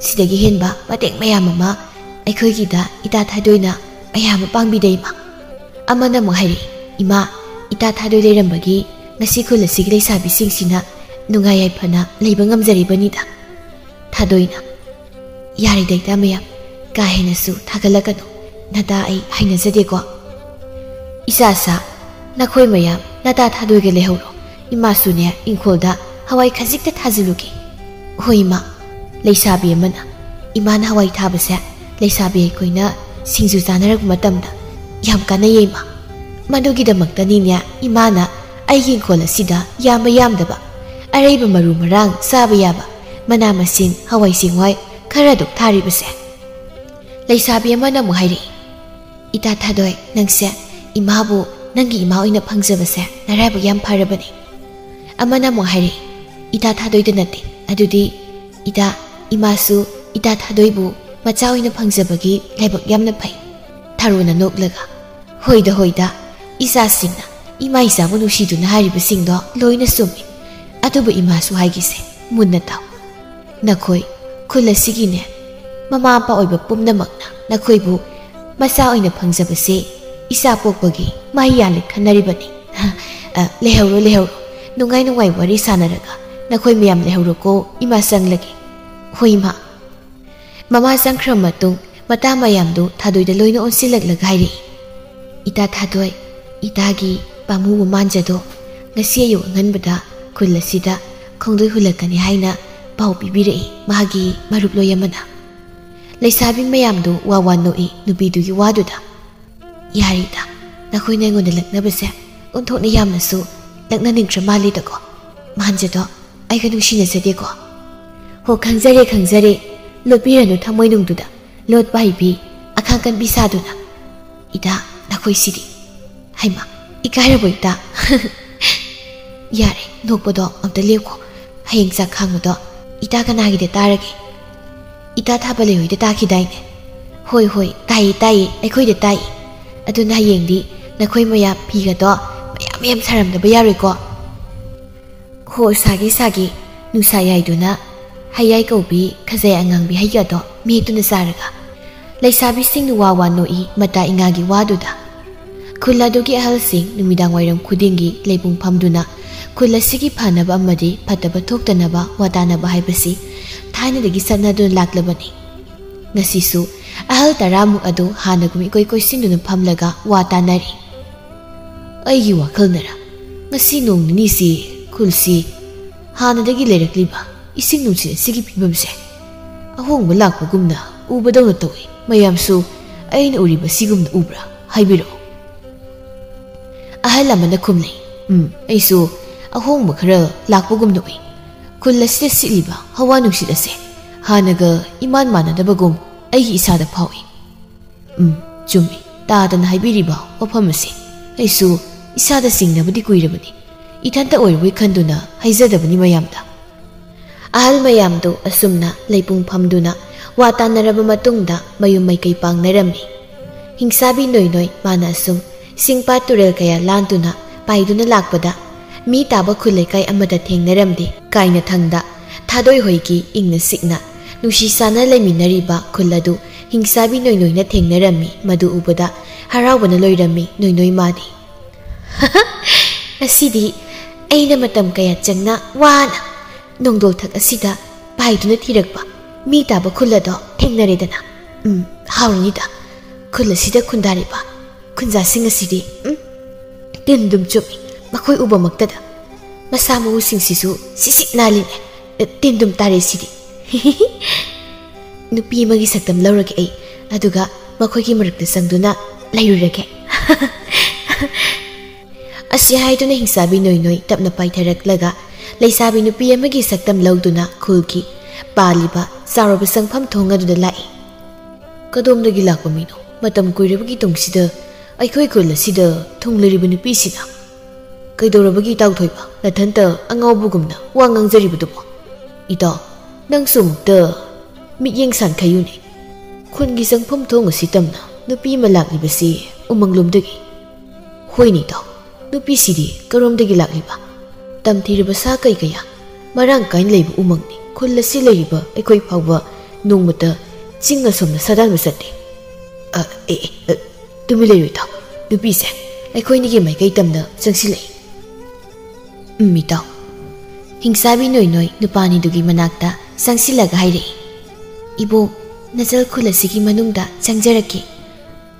ꯁꯤꯗꯒꯤ ꯍꯦꯟꯕ ꯃꯇꯦꯡ ꯃꯌꯥꯝ ꯑꯃ ꯑꯩꯈꯣꯏꯒꯤꯗ ꯏꯇꯥ ꯊꯥꯗꯣꯏꯅ ꯃꯌꯥꯝ ꯑꯃ ꯄꯥꯡꯕꯤꯗꯦ ꯏꯃꯥ꯫" ꯑꯃꯅ ꯑꯃꯨꯛ ꯍꯥꯏꯔꯛꯏ, "ꯏꯃꯥ, ꯏꯇꯥ ꯊꯥꯗꯣꯏ ꯂꯩꯔꯝꯕꯒꯤ ꯉꯁꯤ ꯈꯨꯜ ꯑꯁꯤꯒꯤ ꯂꯩꯁꯥꯕꯤꯁꯤꯡꯁꯤꯅ ꯅꯨꯡꯉꯥꯏ ꯌꯥꯏꯐꯅ ꯂꯩꯕ ꯉꯝꯖꯔꯤꯕꯅꯤꯗ꯫" ꯊꯥꯗꯣꯏꯅ, "ꯌꯥꯔꯦꯗ ꯏꯇꯥ ꯃꯌꯥꯝ, ꯀꯥ ꯍꯦꯟꯅꯁꯨ ꯊꯥꯒꯠꯂꯛꯀꯅꯨ꯫ ꯅꯇꯥ ꯑꯩ ꯍꯩꯅꯖꯗꯦꯀꯣ꯫ ꯏꯆꯥꯁꯥ, ꯅꯈꯣꯏ ꯃꯌꯥꯝ ꯅꯇꯥ ꯊꯥꯗꯣꯏꯒ ꯂꯩꯍꯧꯔꯣ꯫ ꯏꯃꯥꯁꯨꯅꯦ ꯏꯪꯈꯣꯜꯗ ꯍꯋꯥꯏ ꯈꯖꯤꯛꯇ ꯊꯥꯖꯤꯜꯂꯨꯒꯦ꯫" "ꯍꯣꯏ ꯏꯃꯥ꯫" ꯂꯩꯁꯥꯕꯤ ꯑꯃꯅ, "ꯏꯃꯥꯅ ꯍꯋꯥꯏ ꯊꯥꯕꯁꯦ ꯂꯩꯁꯥꯕꯤ ꯑꯩꯈꯣꯏꯅ ꯁꯤꯡꯖꯨ ꯆꯥꯅꯔꯛꯄ ꯃꯇꯝꯗ ꯌꯥꯝ ꯀꯥꯟꯅꯩꯌꯦ, ꯏꯃꯥ꯫ ꯃꯗꯨꯒꯤꯗꯃꯛꯇꯅꯤꯅꯦ ꯏꯃꯥꯅ ꯑꯩꯒꯤ ꯏꯪꯈꯣꯜ ꯑꯁꯤꯗ ꯌꯥꯝꯕ ꯌꯥꯝꯗꯕ ꯑꯔꯩꯕ ꯃꯔꯨ ꯃꯔꯥꯡ ꯆꯥꯕ ꯌꯥꯕ ꯃꯅꯥ ꯃꯁꯤꯡ, ꯍꯋꯥꯏ ꯆꯦꯡꯋꯥꯏ ꯈꯔ ꯑꯗꯨꯛ ꯊꯥꯔꯤꯕꯁꯦ꯫ ꯂꯩꯁꯥꯕꯤ ꯑꯃꯅ ꯑꯃꯨꯛ ꯍꯥꯏꯔꯛꯏ, "ꯏꯇꯥ ꯊꯥꯗꯣꯏ, ꯅꯪꯁꯦ ꯏꯃꯥꯕꯨ ꯅꯪꯒꯤ ꯏꯃꯥ ꯑꯣꯏꯅ ꯐꯪꯖꯕꯁꯦ ꯅꯔꯥꯏꯕꯛ ꯌꯥꯝ ꯐꯔꯕꯅꯤ꯫" ꯑꯃꯅ ꯑꯃꯨꯛ ꯍꯥꯏꯔꯛꯏ, "ꯏꯇꯥ ꯊꯥꯗꯣꯏꯗ ꯅꯠꯇꯦ, ꯑꯗꯨꯗꯤ ꯏꯇꯥ, ꯏꯃꯥꯁꯨ ꯏꯇꯥ ꯊꯥꯗꯣꯏꯕꯨ ꯃꯆꯥ ꯑꯣꯏꯅ ꯐꯪꯖꯕꯒꯤ ꯂꯥꯏꯕꯛ ꯌꯥꯝꯅ ꯐꯩ꯫" ꯊꯔꯣꯅ ꯅꯣꯛꯂꯒ, "ꯍꯣꯏꯗ, ꯍꯣꯏꯗ, ꯏꯆꯥꯁꯤꯡꯅ ꯏꯃꯥ ꯏꯆꯥꯕꯨ ꯅꯨꯡꯁꯤꯗꯨꯅ ꯍꯥꯏꯔꯤꯕꯁꯤꯡꯗꯣ ꯂꯣꯏꯅ ꯆꯨꯝꯃꯤ꯫ ꯑꯗꯨꯕꯨ ꯏꯃꯥꯁꯨ ꯍꯥꯏꯒꯦꯁꯦ, ꯃꯨꯟꯅ ꯇꯥꯎ꯫ ꯅꯈꯣꯏ ꯈꯨꯜ ꯑꯁꯤꯒꯤꯅꯦ, ꯃꯃꯥ ꯃꯄꯥ ꯑꯣꯏꯕ ꯄꯨꯝꯅꯃꯛꯅ ꯅꯈꯣꯏꯕꯨ ꯃꯆꯥ ꯑꯣꯏꯅ ꯐꯪꯖꯕꯁꯦ ꯏꯆꯥ ꯄꯣꯛꯄꯒꯤ ꯃꯍꯩ ꯌꯥꯜꯂꯦ ꯈꯟꯅꯔꯤꯕꯅꯤ꯫ ꯑ, ꯂꯩꯍꯧꯔꯣ, ꯂꯩꯍꯧꯔꯣ꯫ ꯅꯨꯡꯉꯥꯏ ꯅꯨꯡꯉꯥꯏ ꯋꯥꯔꯤ ꯁꯥꯟꯅꯔꯒ ꯅꯈꯣꯏ ꯃꯌꯥꯝ ꯂꯩꯍꯧꯔꯣꯀꯣ, ꯏꯃꯥ ꯆꯪꯂꯒꯦ꯫" "ꯍꯣꯏ, ꯏꯃꯥ꯫" ꯃꯃꯥ ꯆꯪꯈ꯭ꯔ ꯃꯇꯨꯡ ꯃꯇꯥ ꯃꯌꯥꯝꯗꯨ ꯊꯥꯗꯣꯏꯗ ꯂꯣꯏꯅ ꯑꯣꯟꯁꯤꯜꯂꯛꯂꯒ ꯍꯥꯏꯔꯛꯏ, "ꯏꯇꯥ ꯊꯥꯗꯣꯏ, ꯏꯇꯥꯒꯤ ꯄꯥꯝꯃꯨꯕ ꯃꯥꯟꯖꯗꯣ ꯉꯁꯤ ꯑꯌꯨꯛ ꯑꯉꯟꯕꯗ ꯈꯨꯜ ꯑꯁꯤꯗ ꯈꯣꯡꯗꯣꯏ ꯍꯨꯜꯂꯛꯀꯅꯤ ꯍꯥꯏꯅ ꯄꯥꯎ ꯄꯤꯕꯤꯔꯛꯏ ꯃꯥꯒꯤ ꯃꯔꯨꯞꯂꯣꯏ ꯑꯃꯅ꯫" ꯂꯩꯁꯥꯕꯤ ꯃꯌꯥꯝꯗꯨ ꯋꯥ ꯋꯥ ꯅꯣꯛꯏ ꯅꯨꯄꯤꯗꯨꯒꯤ ꯋꯥꯗꯨꯗ꯫ "ꯌꯥꯔꯦꯗ, ꯅꯈꯣꯏꯅ ꯑꯩꯉꯣꯟꯗ ꯂꯛꯅꯕꯁꯦ ꯑꯣꯟꯊꯣꯛꯅ ꯌꯥꯝꯅꯁꯨ ꯂꯛꯅꯅꯤꯡꯗ꯭ꯔ ꯃꯥꯜꯂꯤꯗꯀꯣ꯫ ꯃꯥꯟꯖꯗꯣ ꯑꯩꯒ ꯅꯨꯡꯁꯤꯅꯖꯗꯦꯀꯣ꯫" "ꯍꯣ, ꯈꯪꯖꯔꯦ, ꯈꯪꯖꯔꯦ꯫ ꯂꯣꯠꯄꯤꯔꯅꯨ ꯊꯃꯣꯏꯅꯨꯡꯗꯨꯗ꯫ ꯂꯣꯠꯄ ꯍꯩꯕꯤ, ꯑꯈꯥꯡ ꯀꯟꯕꯤ ꯁꯥꯗꯨꯅ꯫ ꯏꯇꯥ, ꯅꯈꯣꯏꯁꯤꯗꯤ꯫ ꯍꯩꯃꯥ, ꯏꯀꯥꯏꯔꯕꯣ ꯏꯇꯥ?" "ꯌꯥꯔꯦ, ꯅꯣꯛꯄꯗꯣ ꯑꯝꯇ ꯂꯦꯞꯈꯣ꯫ ꯍꯌꯦꯡ ꯆꯥꯛ ꯈꯥꯡꯕꯗꯣ ꯏꯇꯥ ꯀꯅꯥꯒꯤꯗ ꯇꯥꯔꯒꯦ? ꯏꯇꯥ ꯊꯥꯕ ꯂꯩꯍꯣꯏꯗ ꯇꯥꯈꯤꯗꯥꯏꯅꯦ?" "ꯍꯣꯏ, ꯍꯣꯏ, ꯇꯥꯏꯌꯦ, ꯇꯥꯏꯌꯦ, ꯑꯩꯈꯣꯏꯗ ꯇꯥꯏꯌꯦ꯫ ꯑꯗꯨꯅ ꯍꯌꯦꯡꯗꯤ ꯅꯈꯣꯏ ꯃꯌꯥꯝ ꯐꯤꯒꯗꯣ ꯃꯌꯥꯝ ꯃꯌꯥꯝ ꯁꯥꯔꯝꯗꯕ ꯌꯥꯔꯣꯏꯀꯣ?" "ꯍꯣ, ꯁꯥꯒꯦ, ꯁꯥꯒꯦ꯫" ꯅꯨꯡꯁꯥ ꯌꯥꯏꯗꯨꯅ ꯍꯩꯌꯥꯏ ꯀꯧꯕꯤ ꯈꯖꯥꯏ ꯑꯉꯥꯡꯕꯤ ꯍꯩꯒꯗꯣ ꯃꯦꯠꯇꯨꯅ ꯆꯥꯔꯒ ꯂꯩꯁꯥꯕꯤꯁꯤꯡꯅ ꯋꯥ ꯋꯥ ꯅꯣꯛꯏ ꯃꯇꯥ ꯏꯉꯥꯒꯤ ꯋꯥꯗꯨꯗ꯫ ꯈꯨꯜ ꯑꯗꯨꯒꯤ ꯑꯍꯜꯁꯤꯡ ꯅꯨꯃꯤꯗꯥꯡ ꯋꯥꯏꯔꯝ ꯈꯨꯗꯤꯡꯒꯤ ꯂꯩꯕꯨꯡ ꯐꯝꯗꯨꯅ ꯈꯨꯜ ꯑꯁꯤꯒꯤ ꯐꯅꯕ ꯑꯃꯗꯤ ꯐꯠꯇꯕ ꯊꯣꯛꯇꯅꯕ ꯋꯥ ꯇꯥꯅꯕ ꯍꯥꯏꯕꯁꯤ ꯊꯥꯏꯅꯗꯒꯤ ꯆꯠꯅꯗꯨꯅ ꯂꯥꯛꯂꯕꯅꯤ꯫ ꯉꯁꯤꯁꯨ ꯑꯍꯜ ꯇꯔꯥꯃꯨꯛ ꯑꯗꯨ ꯍꯥꯟꯅꯒꯨꯝ ꯏꯀꯣꯏ ꯀꯣꯏꯁꯤꯟꯗꯨꯅ ꯐꯝꯂꯒ ꯋꯥ ꯇꯥꯅꯔꯤ꯫ "ꯑꯩꯒꯤ ꯋꯥꯈꯜꯅꯔ, ꯉꯁꯤ ꯅꯣꯡ ꯅꯤꯅꯤꯁꯤ ꯈꯨꯜꯁꯤ ꯍꯥꯟꯅꯗꯒꯤ ꯂꯩꯔꯛꯂꯤꯕ ꯏꯁꯤꯡ ꯅꯨꯡꯁꯤꯠ ꯑꯁꯤꯒꯤ ꯐꯤꯕꯝꯁꯦ ꯑꯍꯣꯡꯕ ꯂꯥꯛꯄꯒꯨꯝꯅ ꯎꯕꯗꯧꯅ ꯇꯧꯏ꯫ ꯃꯌꯥꯝꯁꯨ ꯑꯩꯅ ꯎꯔꯤꯕ ꯁꯤꯒꯨꯝꯅ ꯎꯕ꯭ꯔꯥ? ꯍꯥꯏꯕꯤꯔꯛꯑꯣ꯫ ꯑꯍꯜ ꯑꯃꯅ ꯈꯨꯝꯂꯦ, "ꯎꯝ, ꯑꯩꯁꯨ ꯑꯍꯣꯡꯕ ꯈꯔ ꯂꯥꯛꯄꯒꯨꯝꯅ ꯎꯏ꯫ ꯈꯨꯜ ꯑꯁꯤꯗ ꯁꯤꯠꯂꯤꯕ ꯍꯋꯥ ꯅꯨꯡꯁꯤꯠ ꯑꯁꯦ ꯍꯥꯟꯅꯒ ꯏꯃꯥꯟ ꯃꯥꯟꯅꯗꯕꯒꯨꯝ ꯑꯩꯒꯤ ꯏꯁꯥꯗ ꯐꯥꯎꯏ꯫" ꯎꯝ, ꯆꯨꯝꯃꯤ꯫ ꯇꯥꯗꯅ ꯍꯥꯏꯕꯤꯔꯤꯕ ꯋꯥꯐꯝ ꯑꯁꯤ ꯑꯩꯁꯨ ꯏꯁꯥꯗ ꯆꯤꯡꯅꯕꯗꯤ ꯀꯨꯏꯔꯕꯅꯤ꯫ ꯏꯊꯟꯇ ꯑꯣꯏꯔꯕꯣꯏ ꯈꯟꯗꯨꯅ ꯍꯥꯏꯖꯗꯕꯅꯤ ꯃꯌꯥꯝꯗ꯫ ꯑꯍꯜ ꯃꯌꯥꯝꯗꯨ ꯑꯁꯨꯝꯅ ꯂꯩꯄꯨꯡ ꯐꯝꯗꯨꯅ ꯋꯥ ꯇꯥꯟꯅꯔꯕ ꯃꯇꯨꯡꯗ ꯃꯌꯨꯝ ꯃꯥꯏꯀꯩ ꯄꯥꯡꯅꯔꯝꯃꯤ꯫ ꯍꯤꯡꯁꯥꯕꯤ ꯅꯣꯏ ꯅꯣꯏ ꯃꯥꯅ ꯑꯁꯨꯝ ꯆꯤꯡ ꯄꯥꯠ ꯇꯨꯔꯦꯜ ꯀꯌꯥ ꯂꯥꯟꯗꯨꯅ ꯄꯥꯏꯗꯨꯅ ꯂꯥꯛꯄꯗ ꯃꯤ ꯇꯥꯕ ꯈꯨꯜ ꯂꯩꯀꯥꯏ ꯑꯃꯗ ꯊꯦꯡꯅꯔꯝꯗꯦ꯫ ꯀꯥꯏꯅ ꯊꯪꯗ ꯊꯥꯗꯣꯏ ꯍꯣꯏꯒꯤ ꯏꯪꯅ ꯆꯤꯛꯅ ꯅꯨꯡꯁꯤ ꯆꯥꯟꯅ ꯂꯩꯃꯤꯟꯅꯔꯤꯕ ꯈꯨꯜ ꯑꯗꯨ ꯍꯤꯡꯁꯥꯕꯤ ꯅꯣꯏ ꯅꯣꯏꯅ ꯊꯦꯡꯅꯔꯝꯃꯤ꯫ ꯃꯗꯨ ꯎꯕꯗ ꯍꯔꯥꯎꯕꯅ ꯂꯣꯏꯔꯝꯃꯤ ꯅꯣꯏ ꯅꯣꯏ ꯃꯥꯗꯤ꯫ "ꯉꯁꯤꯗꯤ ꯑꯩꯅ ꯃꯇꯝ ꯀꯌꯥ ꯆꯪꯅ ꯋꯥꯅ ꯅꯣꯡꯗꯣꯜꯊꯛ ꯑꯁꯤꯗ ꯄꯥꯏꯗꯨꯅ ꯊꯤꯔꯛꯄ ꯃꯤ ꯇꯥꯕ ꯈꯨꯜ ꯑꯗꯣ ꯊꯦꯡꯅꯔꯦꯗꯅ꯫ ꯎꯝ, ꯍꯥꯎꯔꯅꯤꯗ꯫ ꯈꯨꯜ ꯑꯁꯤꯗ ꯈꯨꯟꯗꯥꯔꯤꯕ ꯈꯨꯟꯖꯥꯁꯤꯡ ꯑꯁꯤꯗꯤ, ꯎꯝ, ꯇꯤꯟ ꯑꯗꯨꯝ ꯆꯨꯝꯃꯤ꯫ ꯃꯈꯣꯏ ꯎꯕꯃꯛꯇꯗ ꯃꯁꯥ ꯃꯎꯁꯤꯡꯁꯤꯁꯨ ꯁꯤꯁꯤꯛ ꯅꯥꯜꯂꯤꯅꯦ꯫ ꯇꯤꯟ ꯑꯗꯨꯝ ꯇꯥꯔꯦ ꯁꯤꯗꯤ꯫" "ꯅꯨꯄꯤ ꯑꯃꯒꯤ ꯁꯛꯇꯝ ꯂꯧꯔꯒꯦ ꯑꯩ, ꯑꯗꯨꯒ ꯃꯈꯣꯏꯒꯤ ꯃꯔꯛꯇ ꯆꯪꯗꯨꯅ ꯂꯩꯔꯨꯔꯒꯦ꯫" ꯑꯁꯤ ꯍꯥꯏꯗꯨꯅ ꯍꯤꯡꯁꯥꯕꯤ ꯅꯣꯏ ꯅꯣꯏ ꯇꯞꯅ ꯄꯥꯏꯊꯔꯛꯂꯒ ꯂꯩꯁꯥꯕꯤ ꯅꯨꯄꯤ ꯑꯃꯒꯤ ꯁꯛꯇꯝ ꯂꯧꯗꯨꯅ ꯈꯨꯜꯒꯤ ꯄꯥꯜꯂꯤꯕ ꯆꯥꯎꯔꯕ ꯆꯪꯐꯝ ꯊꯣꯡ ꯑꯗꯨꯗ ꯂꯥꯛꯏ꯫ "ꯀꯗꯣꯝꯗꯒꯤ ꯂꯥꯛꯄ ꯃꯤꯅꯣ? ꯃꯇꯝ ꯀꯨꯏꯔꯕꯒꯤ ꯇꯨꯡꯁꯤꯗ ꯑꯩꯈꯣꯏ ꯈꯨꯜ ꯑꯁꯤꯗ ꯊꯨꯡꯂꯔꯤꯕ ꯅꯨꯄꯤꯁꯤꯅ?" "ꯀꯩꯗꯧꯔꯕꯒꯤ ꯏꯇꯥꯎ ꯊꯣꯏꯕ, ꯅꯊꯟꯇ ꯑꯉꯥꯎꯕꯒꯨꯝꯅ ꯋꯥ ꯉꯥꯡꯖꯔꯤꯕꯗꯨꯕꯣ? ꯏꯇꯥꯎ, ꯅꯪꯁꯨ ꯑꯃꯨꯛꯇ ꯃꯤꯠꯌꯦꯡ ꯁꯥꯟꯈꯩꯌꯨꯅꯦ꯫ ꯈꯨꯟꯒꯤ ꯆꯪꯐꯝ ꯊꯣꯡ ꯑꯁꯤ ꯇꯝꯅ ꯅꯨꯄꯤ ꯑꯃ ꯂꯥꯛꯂꯤꯕꯁꯤ ꯎꯃꯪꯂꯣꯝꯗꯒꯤ꯫" "ꯍꯣꯏꯅꯦ ꯏꯇꯥꯎ, ꯅꯨꯄꯤꯁꯤꯗꯤ ꯀꯔꯣꯝꯗꯒꯤ ꯂꯥꯛꯂꯤꯕ? ꯇꯝꯊꯤꯔꯕ ꯁꯥ ꯀꯩ ꯀꯌꯥ ꯃꯔꯥꯡ ꯀꯥꯏꯅ ꯂꯩꯕ ꯎꯃꯪꯅꯤ꯫ ꯈꯨꯜ ꯑꯁꯤ ꯂꯩꯔꯤꯕ ꯑꯩꯈꯣꯏ ꯐꯥꯎꯕ ꯅꯣꯡꯃꯇ ꯆꯤꯡ ꯑꯁꯣꯝꯗ ꯁꯥꯗꯥꯟꯕ ꯆꯠꯇꯦ꯫" "ꯑ, ꯑꯦ, ꯑꯦ, ꯑ, ꯇꯨꯃꯤꯟ ꯂꯩꯌꯨ ꯏꯇꯥꯎ꯫ ꯅꯨꯄꯤꯁꯦ ꯑꯩꯈꯣꯏꯅꯤꯒꯤ ꯃꯥꯏꯀꯩ ꯇꯝꯅ ꯆꯪꯁꯤꯜꯂꯛꯏ꯫" "ꯎꯝ, ꯏꯇꯥꯎ꯫" ꯍꯤꯡꯁꯥꯕꯤ ꯅꯣꯏ ꯅꯣꯏ ꯅꯨꯄꯥꯅꯤꯗꯨꯒꯤ ꯃꯅꯥꯛꯇ ꯆꯪꯁꯤꯜꯂꯒ ꯍꯥꯏꯔꯛꯏ, "ꯏꯕꯣꯛ, ꯅꯆꯜ ꯈꯨꯜ ꯑꯁꯤꯒꯤ ꯃꯅꯨꯡꯗ ꯆꯪꯖꯔꯛꯀꯦ꯫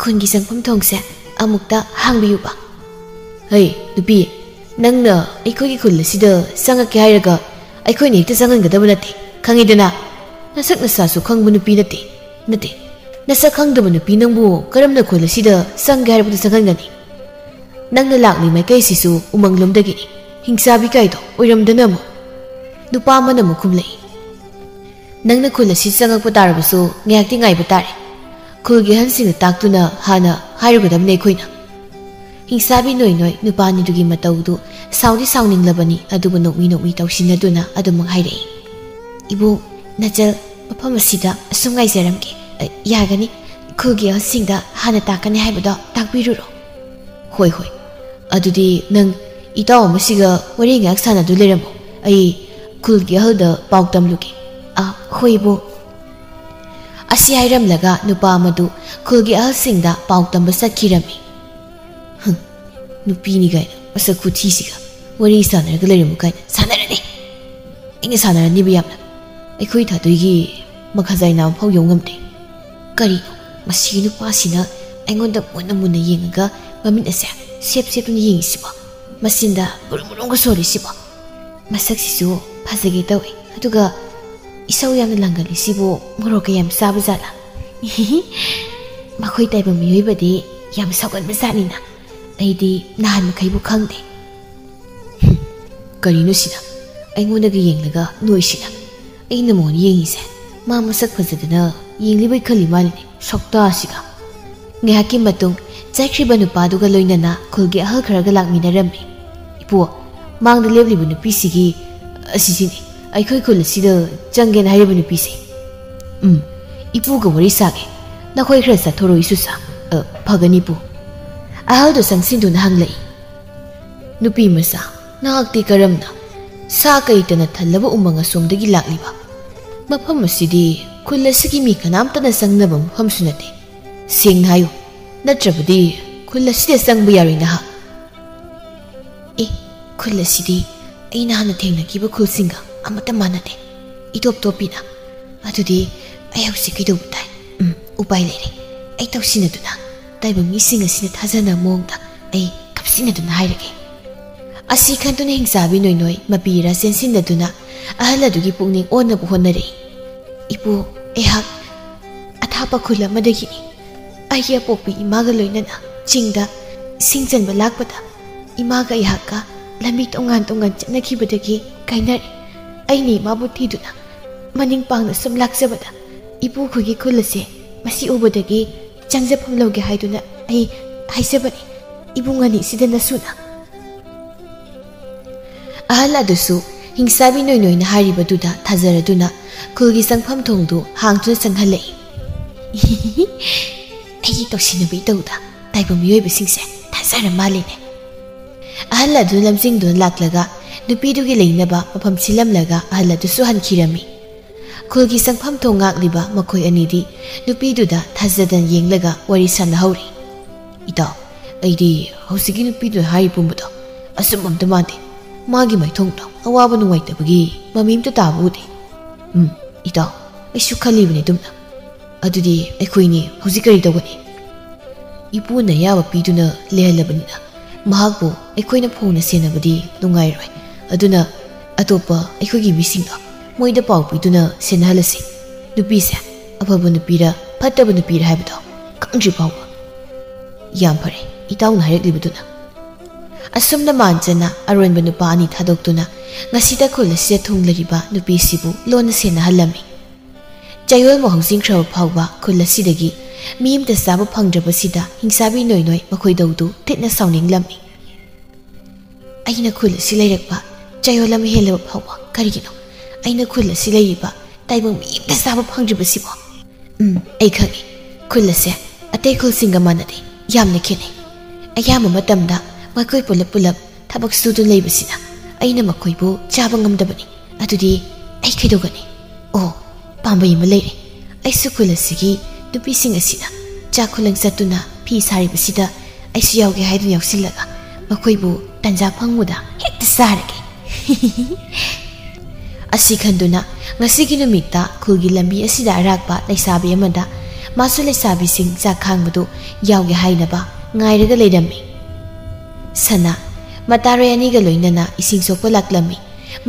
ꯈꯨꯟꯒꯤ ꯆꯪꯐꯝ ꯊꯣꯡꯁꯦ ꯑꯃꯨꯛꯇ ꯍꯥꯡꯕꯤꯌꯨꯕ꯫" "ꯍꯩ, ꯅꯨꯄꯤ, ꯅꯪꯅ ꯑꯩꯈꯣꯏꯒꯤ ꯈꯨꯜ ꯑꯁꯤꯗ ꯆꯪꯉꯛꯀꯦ ꯍꯥꯏꯔꯒ ꯑꯩꯈꯣꯏꯅ ꯍꯦꯛꯇ ꯆꯪꯍꯟꯒꯗꯕ ꯅꯠꯇꯦ, ꯈꯪꯉꯤꯗꯅ? ꯅꯁꯛ ꯅꯁꯥꯁꯨ ꯈꯪꯕ ꯅꯨꯄꯤ ꯅꯠꯇꯦ, ꯅꯠꯇꯦ꯫ "ꯅꯁꯛ ꯈꯪꯗꯕ ꯅꯨꯄꯤ ꯅꯪꯕꯨ ꯀꯔꯝꯅ ꯈꯨꯜ ꯑꯁꯤꯗ ꯆꯪꯒꯦ ꯍꯥꯏꯔꯕꯗ ꯆꯪꯍꯟꯒꯅꯤ? ꯅꯪꯅ ꯂꯥꯛꯂꯤ ꯃꯥꯏꯀꯩ ꯑꯁꯤꯁꯨ ꯎꯃꯪꯂꯣꯝꯗꯒꯤꯅꯤ, ꯍꯤꯡꯆꯥꯕꯤ ꯀꯥꯏꯗꯣ ꯑꯣꯏꯔꯝꯗꯅ ꯑꯃꯨꯛ?" ꯅꯨꯄꯥ ꯑꯃꯅ ꯑꯃꯨꯛ ꯈꯨꯝꯂꯛꯏ, "ꯅꯪꯅ ꯈꯨꯜ ꯑꯁꯤ ꯆꯪꯉꯛꯄ ꯇꯥꯔꯕꯁꯨ ꯉꯥꯏꯍꯥꯛꯇꯤ ꯉꯥꯏꯕ ꯇꯥꯔꯦ꯫ ꯈꯨꯜꯒꯤ ꯑꯍꯜꯁꯤꯡꯗ ꯇꯥꯛꯇꯨꯅ ꯍꯥꯟꯅ ꯍꯥꯏꯔꯨꯒꯗꯕꯅꯤ ꯑꯩꯈꯣꯏꯅ꯫" ꯍꯤꯡꯆꯥꯕꯤ ꯅꯣꯏ ꯅꯣꯏ ꯅꯨꯄꯥ ꯑꯅꯤꯗꯨꯒꯤ ꯃꯇꯧꯗꯨ ꯁꯥꯎꯗꯤ ꯁꯥꯎꯅꯤꯡꯂꯕꯅꯤ, ꯑꯗꯨꯕꯨ ꯅꯣꯛꯃꯤ ꯅꯣꯛꯃꯤ ꯇꯧꯁꯤꯟꯅꯗꯨꯅ ꯑꯗꯨꯃꯛ ꯍꯥꯏꯔꯛꯏ, "ꯏꯕꯨꯡ, ꯅꯆꯜ ꯃꯐꯝ ꯑꯁꯤꯗ ꯑꯁꯨꯝ ꯉꯥꯏꯖꯔꯝꯒꯦ꯫ ꯑ, ꯌꯥꯒꯅꯤ꯫ ꯈꯨꯜꯒꯤ ꯑꯍꯜꯁꯤꯡꯗ ꯍꯥꯟꯅ ꯇꯥꯛꯀꯅꯤ ꯍꯥꯏꯕꯗꯣ ꯇꯥꯛꯄꯤꯔꯨꯔꯣ꯫" "ꯍꯣꯏ, ꯍꯣꯏ꯫ ꯑꯗꯨꯗꯤ ꯅꯪ ꯏꯇꯥꯎ ꯑꯃꯁꯤꯒ ꯋꯥꯔꯤ ꯉꯥꯏꯍꯥꯛ ꯁꯥꯟꯅꯗꯨ ꯂꯩꯔꯝꯃꯣ꯫ ꯑꯩ ꯈꯨꯜꯒꯤ ꯑꯍꯜꯗ ꯄꯥꯎ ꯇꯝꯂꯨꯒꯦ꯫" "ꯑ, ꯍꯣꯏ, ꯏꯕꯨꯡ꯫" ꯑꯁꯤ ꯍꯥꯏꯔꯝꯂꯒ ꯅꯨꯄꯥ ꯑꯃꯗꯨ ꯈꯨꯜꯒꯤ ꯑꯍꯜꯁꯤꯡꯗ ꯄꯥꯎ ꯇꯝꯕ ꯆꯠꯈꯤꯔꯝꯃꯤ꯫ "ꯍꯨꯝ, ꯅꯨꯄꯤꯅꯤ ꯀꯥꯏꯅ ꯃꯁꯛ ꯈꯨꯊꯤꯁꯤꯒ ꯋꯥꯔꯤ ꯁꯥꯟꯅꯔꯒ ꯂꯩꯔꯝꯃꯨ ꯀꯥꯏꯅ ꯁꯥꯟꯅꯔꯅꯤ꯫ ꯑꯩꯅ ꯁꯥꯟꯅꯔꯅꯤꯕ ꯌꯥꯝꯅ꯫ ꯑꯩꯈꯣꯏ ꯊꯥꯗꯣꯏꯒꯤ ꯃꯈꯥꯖꯥꯏ ꯅꯥꯕ ꯐꯥꯎ ꯌꯧ ꯉꯝꯗꯦ꯫ ꯀꯔꯤꯅꯣ ꯃꯁꯤꯒꯤ ꯅꯨꯄꯥꯁꯤꯅ ꯑꯩꯉꯣꯟꯗ ꯃꯨꯟꯅ ꯃꯨꯟꯅ ꯌꯦꯡꯉꯒ ꯃꯃꯤꯠ ꯑꯁꯦ ꯁꯦꯞ ꯁꯦꯞꯇꯨꯅ ꯌꯦꯡꯉꯤꯁꯤꯕꯣ? ꯃꯆꯤꯟꯗ ꯕꯨꯔꯨꯝ ꯕꯨꯔꯨꯝꯒ ꯁꯣꯜꯂꯤꯁꯤꯕꯣ? ꯃꯁꯛꯁꯤꯁꯨ ꯐꯖꯒꯦ ꯇꯧꯋꯦ, ꯑꯗꯨꯒ ꯏꯁꯧ ꯌꯥꯝꯅ ꯂꯥꯡꯒꯜꯂꯤꯁꯤꯕꯨ ꯃꯣꯔꯣꯛꯀ ꯌꯥꯝ ꯆꯥꯕ ꯖꯥꯠꯂꯥ?" "ꯃꯈꯣꯏ ꯇꯥꯏꯕꯪ ꯃꯤꯑꯣꯏꯕꯗꯤ ꯌꯥꯝ ꯁꯥꯎꯒꯟꯕ ꯖꯥꯠꯅꯤꯅ꯫ ꯑꯩꯗꯤ ꯅꯍꯥꯟ ꯃꯈꯩꯕꯨ ꯈꯪꯗꯦ꯫" "ꯍꯨꯝ, ꯀꯔꯤꯅꯣ ꯁꯤꯅ? ꯑꯩꯉꯣꯟꯗꯒ ꯌꯦꯡꯂꯒ ꯅꯣꯏꯁꯤꯅ? ꯑꯩꯅ ꯃꯉꯣꯟ ꯌꯦꯡꯉꯤꯁꯦ ꯃꯥ ꯃꯁꯛ ꯐꯖꯗꯅ ꯌꯦꯡꯂꯤꯕꯩ ꯈꯜꯂꯤ ꯃꯥꯜꯂꯤꯅꯦ, ꯁꯛꯇꯥꯁꯤꯒ꯫" ꯉꯥꯏꯍꯥꯛꯀꯤ ꯃꯇꯨꯡ ꯆꯠꯈ꯭ꯔꯤꯕ ꯅꯨꯄꯥꯗꯨꯒ ꯂꯣꯏꯅꯅ ꯈꯨꯜꯒꯤ ꯑꯍꯜ ꯈꯔꯒ ꯂꯥꯛꯃꯤꯟꯅꯔꯝꯃꯤ꯫ "ꯏꯄꯨ, ꯃꯥꯡꯗ ꯂꯦꯞꯂꯤꯕ ꯅꯨꯄꯤꯁꯤꯒꯤ, ꯑꯁꯤꯁꯤꯅꯤ, ꯑꯩꯈꯣꯏ ꯈꯨꯜ ꯑꯁꯤꯗ ꯆꯪꯒꯦꯅ ꯍꯥꯏꯔꯤꯕ ꯅꯨꯄꯤꯁꯦ꯫" "ꯎꯝ, ꯏꯄꯨꯒ ꯋꯥꯔꯤ ꯁꯥꯒꯦ꯫ ꯅꯈꯣꯏ ꯈꯔ ꯆꯠꯊꯣꯔꯛꯎ, ꯏꯁꯨꯁꯥ꯫" "ꯑ, ꯐꯒꯅꯤ, ꯏꯄꯨ꯫" ꯑꯍꯜꯗꯨ ꯆꯪꯁꯤꯟꯗꯨꯅ ꯍꯪꯂꯛꯏ, "ꯅꯨꯄꯤ ꯃꯆꯥ, ꯅꯍꯥꯛꯇꯤ ꯀꯔꯝꯅ ꯁꯥ ꯀꯩꯇꯅ ꯊꯜꯂꯕ ꯎꯃꯪ ꯑꯁꯣꯝꯗꯒꯤ ꯂꯥꯛꯂꯤꯕ? ꯃꯐꯝ ꯑꯁꯤꯗꯤ ꯈꯨꯜ ꯑꯁꯤꯒꯤ ꯃꯤ ꯀꯅꯥꯝꯇꯅ ꯆꯪꯅꯕ ꯃꯐꯝꯁꯨ ꯅꯠꯇꯦ꯫ ꯁꯦꯡꯅ ꯍꯥꯏꯌꯨ, ꯅꯠꯇ꯭ꯔꯕꯗꯤ ꯈꯨꯜ ꯑꯁꯤꯗ ꯆꯪꯕ ꯌꯥꯔꯣꯏ ꯅꯍꯥꯛ꯫" "ꯑꯦ, ꯈꯨꯜ ꯑꯁꯤꯗꯤ ꯑꯩꯅ ꯍꯥꯟꯅ ꯊꯦꯡꯅꯈꯤꯕ ꯈꯨꯜꯁꯤꯡꯒ ꯑꯃꯠꯇ ꯃꯥꯟꯅꯗꯦ, ꯏꯇꯣꯞ ꯇꯣꯞꯄꯤꯅ꯫ ꯑꯗꯨꯗꯤ ꯑꯩ ꯍꯧꯖꯤꯛ ꯀꯩꯗꯧꯕ ꯇꯥꯏ? ꯎꯝ, ꯎꯄꯥꯏ ꯂꯩꯔꯦ꯫ ꯑꯩ ꯇꯧꯁꯤꯟꯅꯗꯨꯅ ꯇꯥꯏꯕꯪ ꯃꯤꯁꯤꯡ ꯑꯁꯤꯅ ꯊꯥꯖꯅꯕ ꯃꯑꯣꯡꯗ ꯑꯩ ꯀꯞꯁꯤꯟꯅꯗꯨꯅ ꯍꯥꯏꯔꯒꯦ꯫" ꯑꯁꯤ ꯈꯟꯗꯨꯅ ꯍꯤꯡꯆꯥꯕꯤ ꯅꯣꯏ ꯅꯣꯏ ꯃꯄꯤ ꯏꯔꯥ ꯆꯦꯟꯁꯤꯟꯅꯗꯨꯅ ꯑꯍꯜ ꯑꯗꯨꯒꯤ ꯄꯨꯛꯅꯤꯡ ꯑꯣꯟꯅꯕ ꯍꯣꯠꯅꯔꯛꯏ꯫ "ꯏꯄꯨ, ꯑꯩꯍꯥꯛ ꯑꯊꯥ ꯑꯄꯥꯛ ꯈꯨꯜ ꯑꯃꯗꯒꯤꯅꯤ꯫ ꯑꯩꯒꯤ ꯑꯄꯣꯛꯄꯤ ꯏꯃꯥꯒ ꯂꯣꯏꯅꯅ ꯆꯤꯡꯗ ꯁꯤꯡ ꯆꯟꯕ ꯂꯥꯛꯄꯗ ꯏꯃꯥꯒ ꯑꯩꯍꯥꯛꯀ ꯂꯝꯕꯤ ꯇꯣꯉꯥꯟ ꯇꯣꯉꯥꯟ ꯆꯠꯅꯈꯤꯕꯗꯒꯤ ꯀꯥꯏꯅꯔꯦ꯫ ꯑꯩꯅ ꯏꯃꯥꯕꯨ ꯊꯤꯗꯨꯅ ꯃꯅꯤꯡ ꯄꯥꯡꯅ ꯁꯨꯝ ꯂꯥꯛꯆꯕꯗ ꯏꯄꯨꯈꯣꯏꯒꯤ ꯈꯨꯜ ꯑꯁꯦ ꯃꯁꯤ ꯎꯕꯗꯒꯤ ꯆꯪꯖꯐꯝ ꯂꯧꯒꯦ ꯍꯥꯏꯗꯨꯅ ꯑꯩ ꯍꯥꯏꯖꯕꯅꯤ꯫ ꯏꯕꯨꯡ ꯑꯅꯤ ꯁꯤꯗ ꯅꯁꯨꯅ꯫ ꯑꯍꯜ ꯑꯗꯨꯁꯨ ꯍꯤꯡꯁꯥꯕꯤ ꯅꯣꯏ ꯅꯣꯏꯅ ꯍꯥꯏꯔꯤꯕꯗꯨꯗ ꯊꯥꯖꯔꯗꯨꯅ ꯈꯨꯜꯒꯤ ꯆꯪꯐꯝ ꯊꯣꯡꯗꯨ ꯍꯥꯡꯗꯨꯅ ꯆꯪꯍꯜꯂꯛꯏ꯫ ꯑꯩꯒꯤ ꯇꯧꯁꯤꯟꯅꯕ ꯏꯇꯧꯗ ꯇꯥꯏꯕꯪ ꯃꯤꯑꯣꯏꯕꯁꯤꯡꯁꯦ ꯊꯥꯖꯔ ꯃꯥꯜꯂꯤꯅꯦ꯫ ꯑꯍꯜ ꯑꯗꯨ ꯂꯝꯖꯤꯡꯗꯨꯅ ꯂꯥꯛꯂꯒ ꯅꯨꯄꯤꯗꯨꯒꯤ ꯂꯩꯅꯕ ꯃꯐꯝ ꯁꯤꯜꯂꯝꯂꯒ ꯑꯍꯜ ꯑꯗꯨꯁꯨ ꯍꯟꯈꯤꯔꯝꯃꯤ꯫ ꯈꯨꯜꯒꯤ ꯆꯪꯐꯝ ꯊꯣꯡ ꯉꯥꯛꯂꯤꯕ ꯃꯈꯣꯏ ꯑꯅꯤꯗꯤ ꯅꯨꯄꯤꯗꯨꯗ ꯊꯥꯖꯗꯅ ꯌꯦꯡꯂꯒ ꯋꯥꯔꯤ ꯁꯥꯟꯅꯍꯧꯔꯤ꯫ "ꯏꯇꯥꯎ, ꯑꯩꯗꯤ ꯍꯧꯖꯤꯛꯀꯤ ꯅꯨꯄꯤꯗꯨꯅ ꯍꯥꯏꯔꯤ ꯄꯨꯝꯕꯗꯣ ꯑꯆꯨꯝꯕ ꯑꯝꯇ ꯃꯥꯟꯗꯦ꯫ ꯃꯥꯒꯤ ꯃꯥꯏꯊꯣꯡꯗꯣ ꯑꯋꯥꯕ ꯅꯨꯡꯉꯥꯏꯇꯕꯒꯤ ꯃꯃꯤ ꯑꯝꯇ ꯇꯥꯕ ꯎꯗꯦ꯫" "ꯎꯝ, ꯏꯇꯥꯎ, ꯑꯩꯁꯨ ꯈꯜꯂꯤꯕꯅꯤ ꯑꯗꯨꯝꯅ꯫ ꯑꯗꯨꯗꯤ ꯑꯩꯈꯣꯏꯅꯤ ꯍꯧꯖꯤꯛ ꯀꯔꯤ ꯇꯧꯒꯅꯤ?" "ꯏꯄꯨꯅ ꯑꯌꯥꯕ ꯄꯤꯗꯨꯅ ꯂꯩꯍꯜꯂꯕꯅꯤꯅ ꯃꯍꯥꯛꯄꯨ ꯑꯩꯈꯣꯏꯅ ꯐꯣꯡꯅ ꯁꯦꯟꯅꯕꯗꯤ ꯅꯨꯡꯉꯥꯏꯔꯣꯏ꯫ ꯑꯗꯨꯅ ꯑꯇꯣꯞꯄ ꯑꯩꯈꯣꯏꯒꯤ ꯃꯤꯁꯤꯡꯗꯣ ꯃꯣꯏꯗ ꯄꯥꯎ ꯄꯤꯗꯨꯅ ꯁꯦꯟꯅꯍꯜꯂꯁꯤ꯫ ꯅꯨꯄꯤꯁꯦ ꯑꯐꯕ ꯅꯨꯄꯤꯔ ꯐꯠꯇꯕ ꯅꯨꯄꯤꯔ ꯍꯥꯏꯕꯗꯣ ꯈꯪꯗ꯭ꯔꯤ ꯐꯥꯎꯕ꯫" "ꯌꯥꯝ ꯐꯔꯦ ꯏꯇꯥꯎꯅ ꯍꯥꯏꯔꯛꯂꯤꯕꯗꯨꯅ꯫" ꯑꯁꯨꯝꯅ ꯃꯥꯟꯖꯅ ꯑꯔꯣꯟꯕ ꯅꯨꯄꯥ ꯑꯅꯤ ꯊꯥꯗꯣꯛꯇꯨꯅ ꯉꯁꯤꯗ ꯈꯨꯜ ꯑꯁꯤꯗ ꯊꯨꯡꯂꯔꯤꯕ ꯅꯨꯄꯤꯁꯤꯕꯨ ꯂꯣꯟꯅ ꯁꯦꯟꯅꯍꯜꯂꯝꯃꯤ꯫ ꯆꯌꯣꯜꯃꯨꯛ ꯍꯧꯖꯤꯟꯈ꯭ꯔꯕ ꯐꯥꯎꯕ ꯈꯨꯜ ꯑꯁꯤꯗꯒꯤ ꯃꯤ ꯑꯃꯇ ꯆꯥꯕ ꯐꯪꯗ꯭ꯔꯕꯁꯤꯗ ꯍꯤꯡꯁꯥꯕꯤ ꯅꯣꯏ ꯅꯣꯏ ꯃꯈꯣꯏꯗꯧꯗꯨ ꯊꯤꯅ ꯁꯥꯎꯅꯤꯡꯂꯝꯃꯤ꯫ "ꯑꯩꯅ ꯈꯨꯜ ꯑꯁꯤ ꯂꯩꯔꯛꯄ ꯆꯌꯣꯜ ꯑꯃ ꯍꯦꯜꯂꯕ ꯐꯥꯎꯕ ꯀꯔꯤꯒꯤꯅꯣ ꯑꯩꯅ ꯈꯨꯜ ꯑꯁꯤ ꯂꯩꯔꯤꯕ ꯇꯥꯏꯕꯪ ꯃꯤ ꯑꯃꯇ ꯆꯥꯕ ꯐꯪꯗ꯭ꯔꯤꯕꯁꯤꯕꯣ? ꯎꯝ, ꯑꯩ ꯈꯪꯏ꯫ ꯈꯨꯜ ꯑꯁꯦ ꯑꯇꯩ ꯈꯨꯜꯁꯤꯡꯒ ꯃꯥꯟꯅꯗꯦ, ꯌꯥꯝꯅ ꯈꯦꯠꯅꯩ꯫ ꯑꯌꯥꯝꯕ ꯃꯇꯝꯗ ꯃꯈꯣꯏ ꯄꯨꯂꯞ ꯄꯨꯂꯞ ꯊꯕꯛ ꯁꯨꯗꯨꯅ ꯂꯩꯕꯁꯤꯅ ꯑꯩꯅ ꯃꯈꯣꯏꯕꯨ ꯆꯥꯕ ꯉꯝꯗꯕꯅꯤ꯫ ꯑꯗꯨꯗꯤ ꯑꯩ ꯀꯩꯗꯧꯒꯅꯤ? ꯑꯣ, ꯄꯥꯝꯕꯩ ꯑꯃ ꯂꯩꯔꯦ꯫ ꯑꯩꯁꯨ ꯈꯨꯜ ꯑꯁꯤꯒꯤ ꯅꯨꯄꯤꯁꯤꯡ ꯑꯁꯤꯅ ꯆꯥꯛ ꯈꯨꯂꯪ ꯆꯠꯇꯨꯅ ꯐꯤ ꯁꯥꯔꯤꯕꯁꯤꯗ ꯑꯩꯁꯨ ꯌꯥꯎꯒꯦ ꯍꯥꯏꯗꯨꯅ ꯌꯥꯎꯁꯤꯜꯂꯒ ꯃꯈꯣꯏꯕꯨ ꯇꯟꯖꯥ ꯐꯪꯕꯗ ꯍꯦꯛꯇ ꯆꯥꯔꯒꯦ꯫" ꯑꯁꯤ ꯈꯟꯗꯨꯅ ꯉꯁꯤꯒꯤ ꯅꯨꯃꯤꯠꯇ ꯈꯨꯜꯒꯤ ꯂꯝꯕꯤ ꯑꯁꯤꯗ ꯑꯔꯥꯛꯄ ꯂꯩꯁꯥꯕꯤ ꯑꯃꯗ ꯃꯥꯁꯨ ꯂꯩꯁꯥꯕꯤꯁꯤꯡ ꯆꯥꯛ ꯈꯥꯡꯕꯗꯨ ꯌꯥꯎꯒꯦ ꯍꯥꯏꯅꯕ ꯉꯥꯏꯔꯒ ꯂꯩꯔꯝꯃꯤ꯫ ꯁꯅꯥ ꯃꯇꯥꯔꯣꯏ ꯑꯅꯤꯒ ꯂꯣꯏꯅꯅ ꯏꯁꯤꯡ ꯁꯣꯛꯄ ꯂꯥꯛꯂꯝꯃꯤ꯫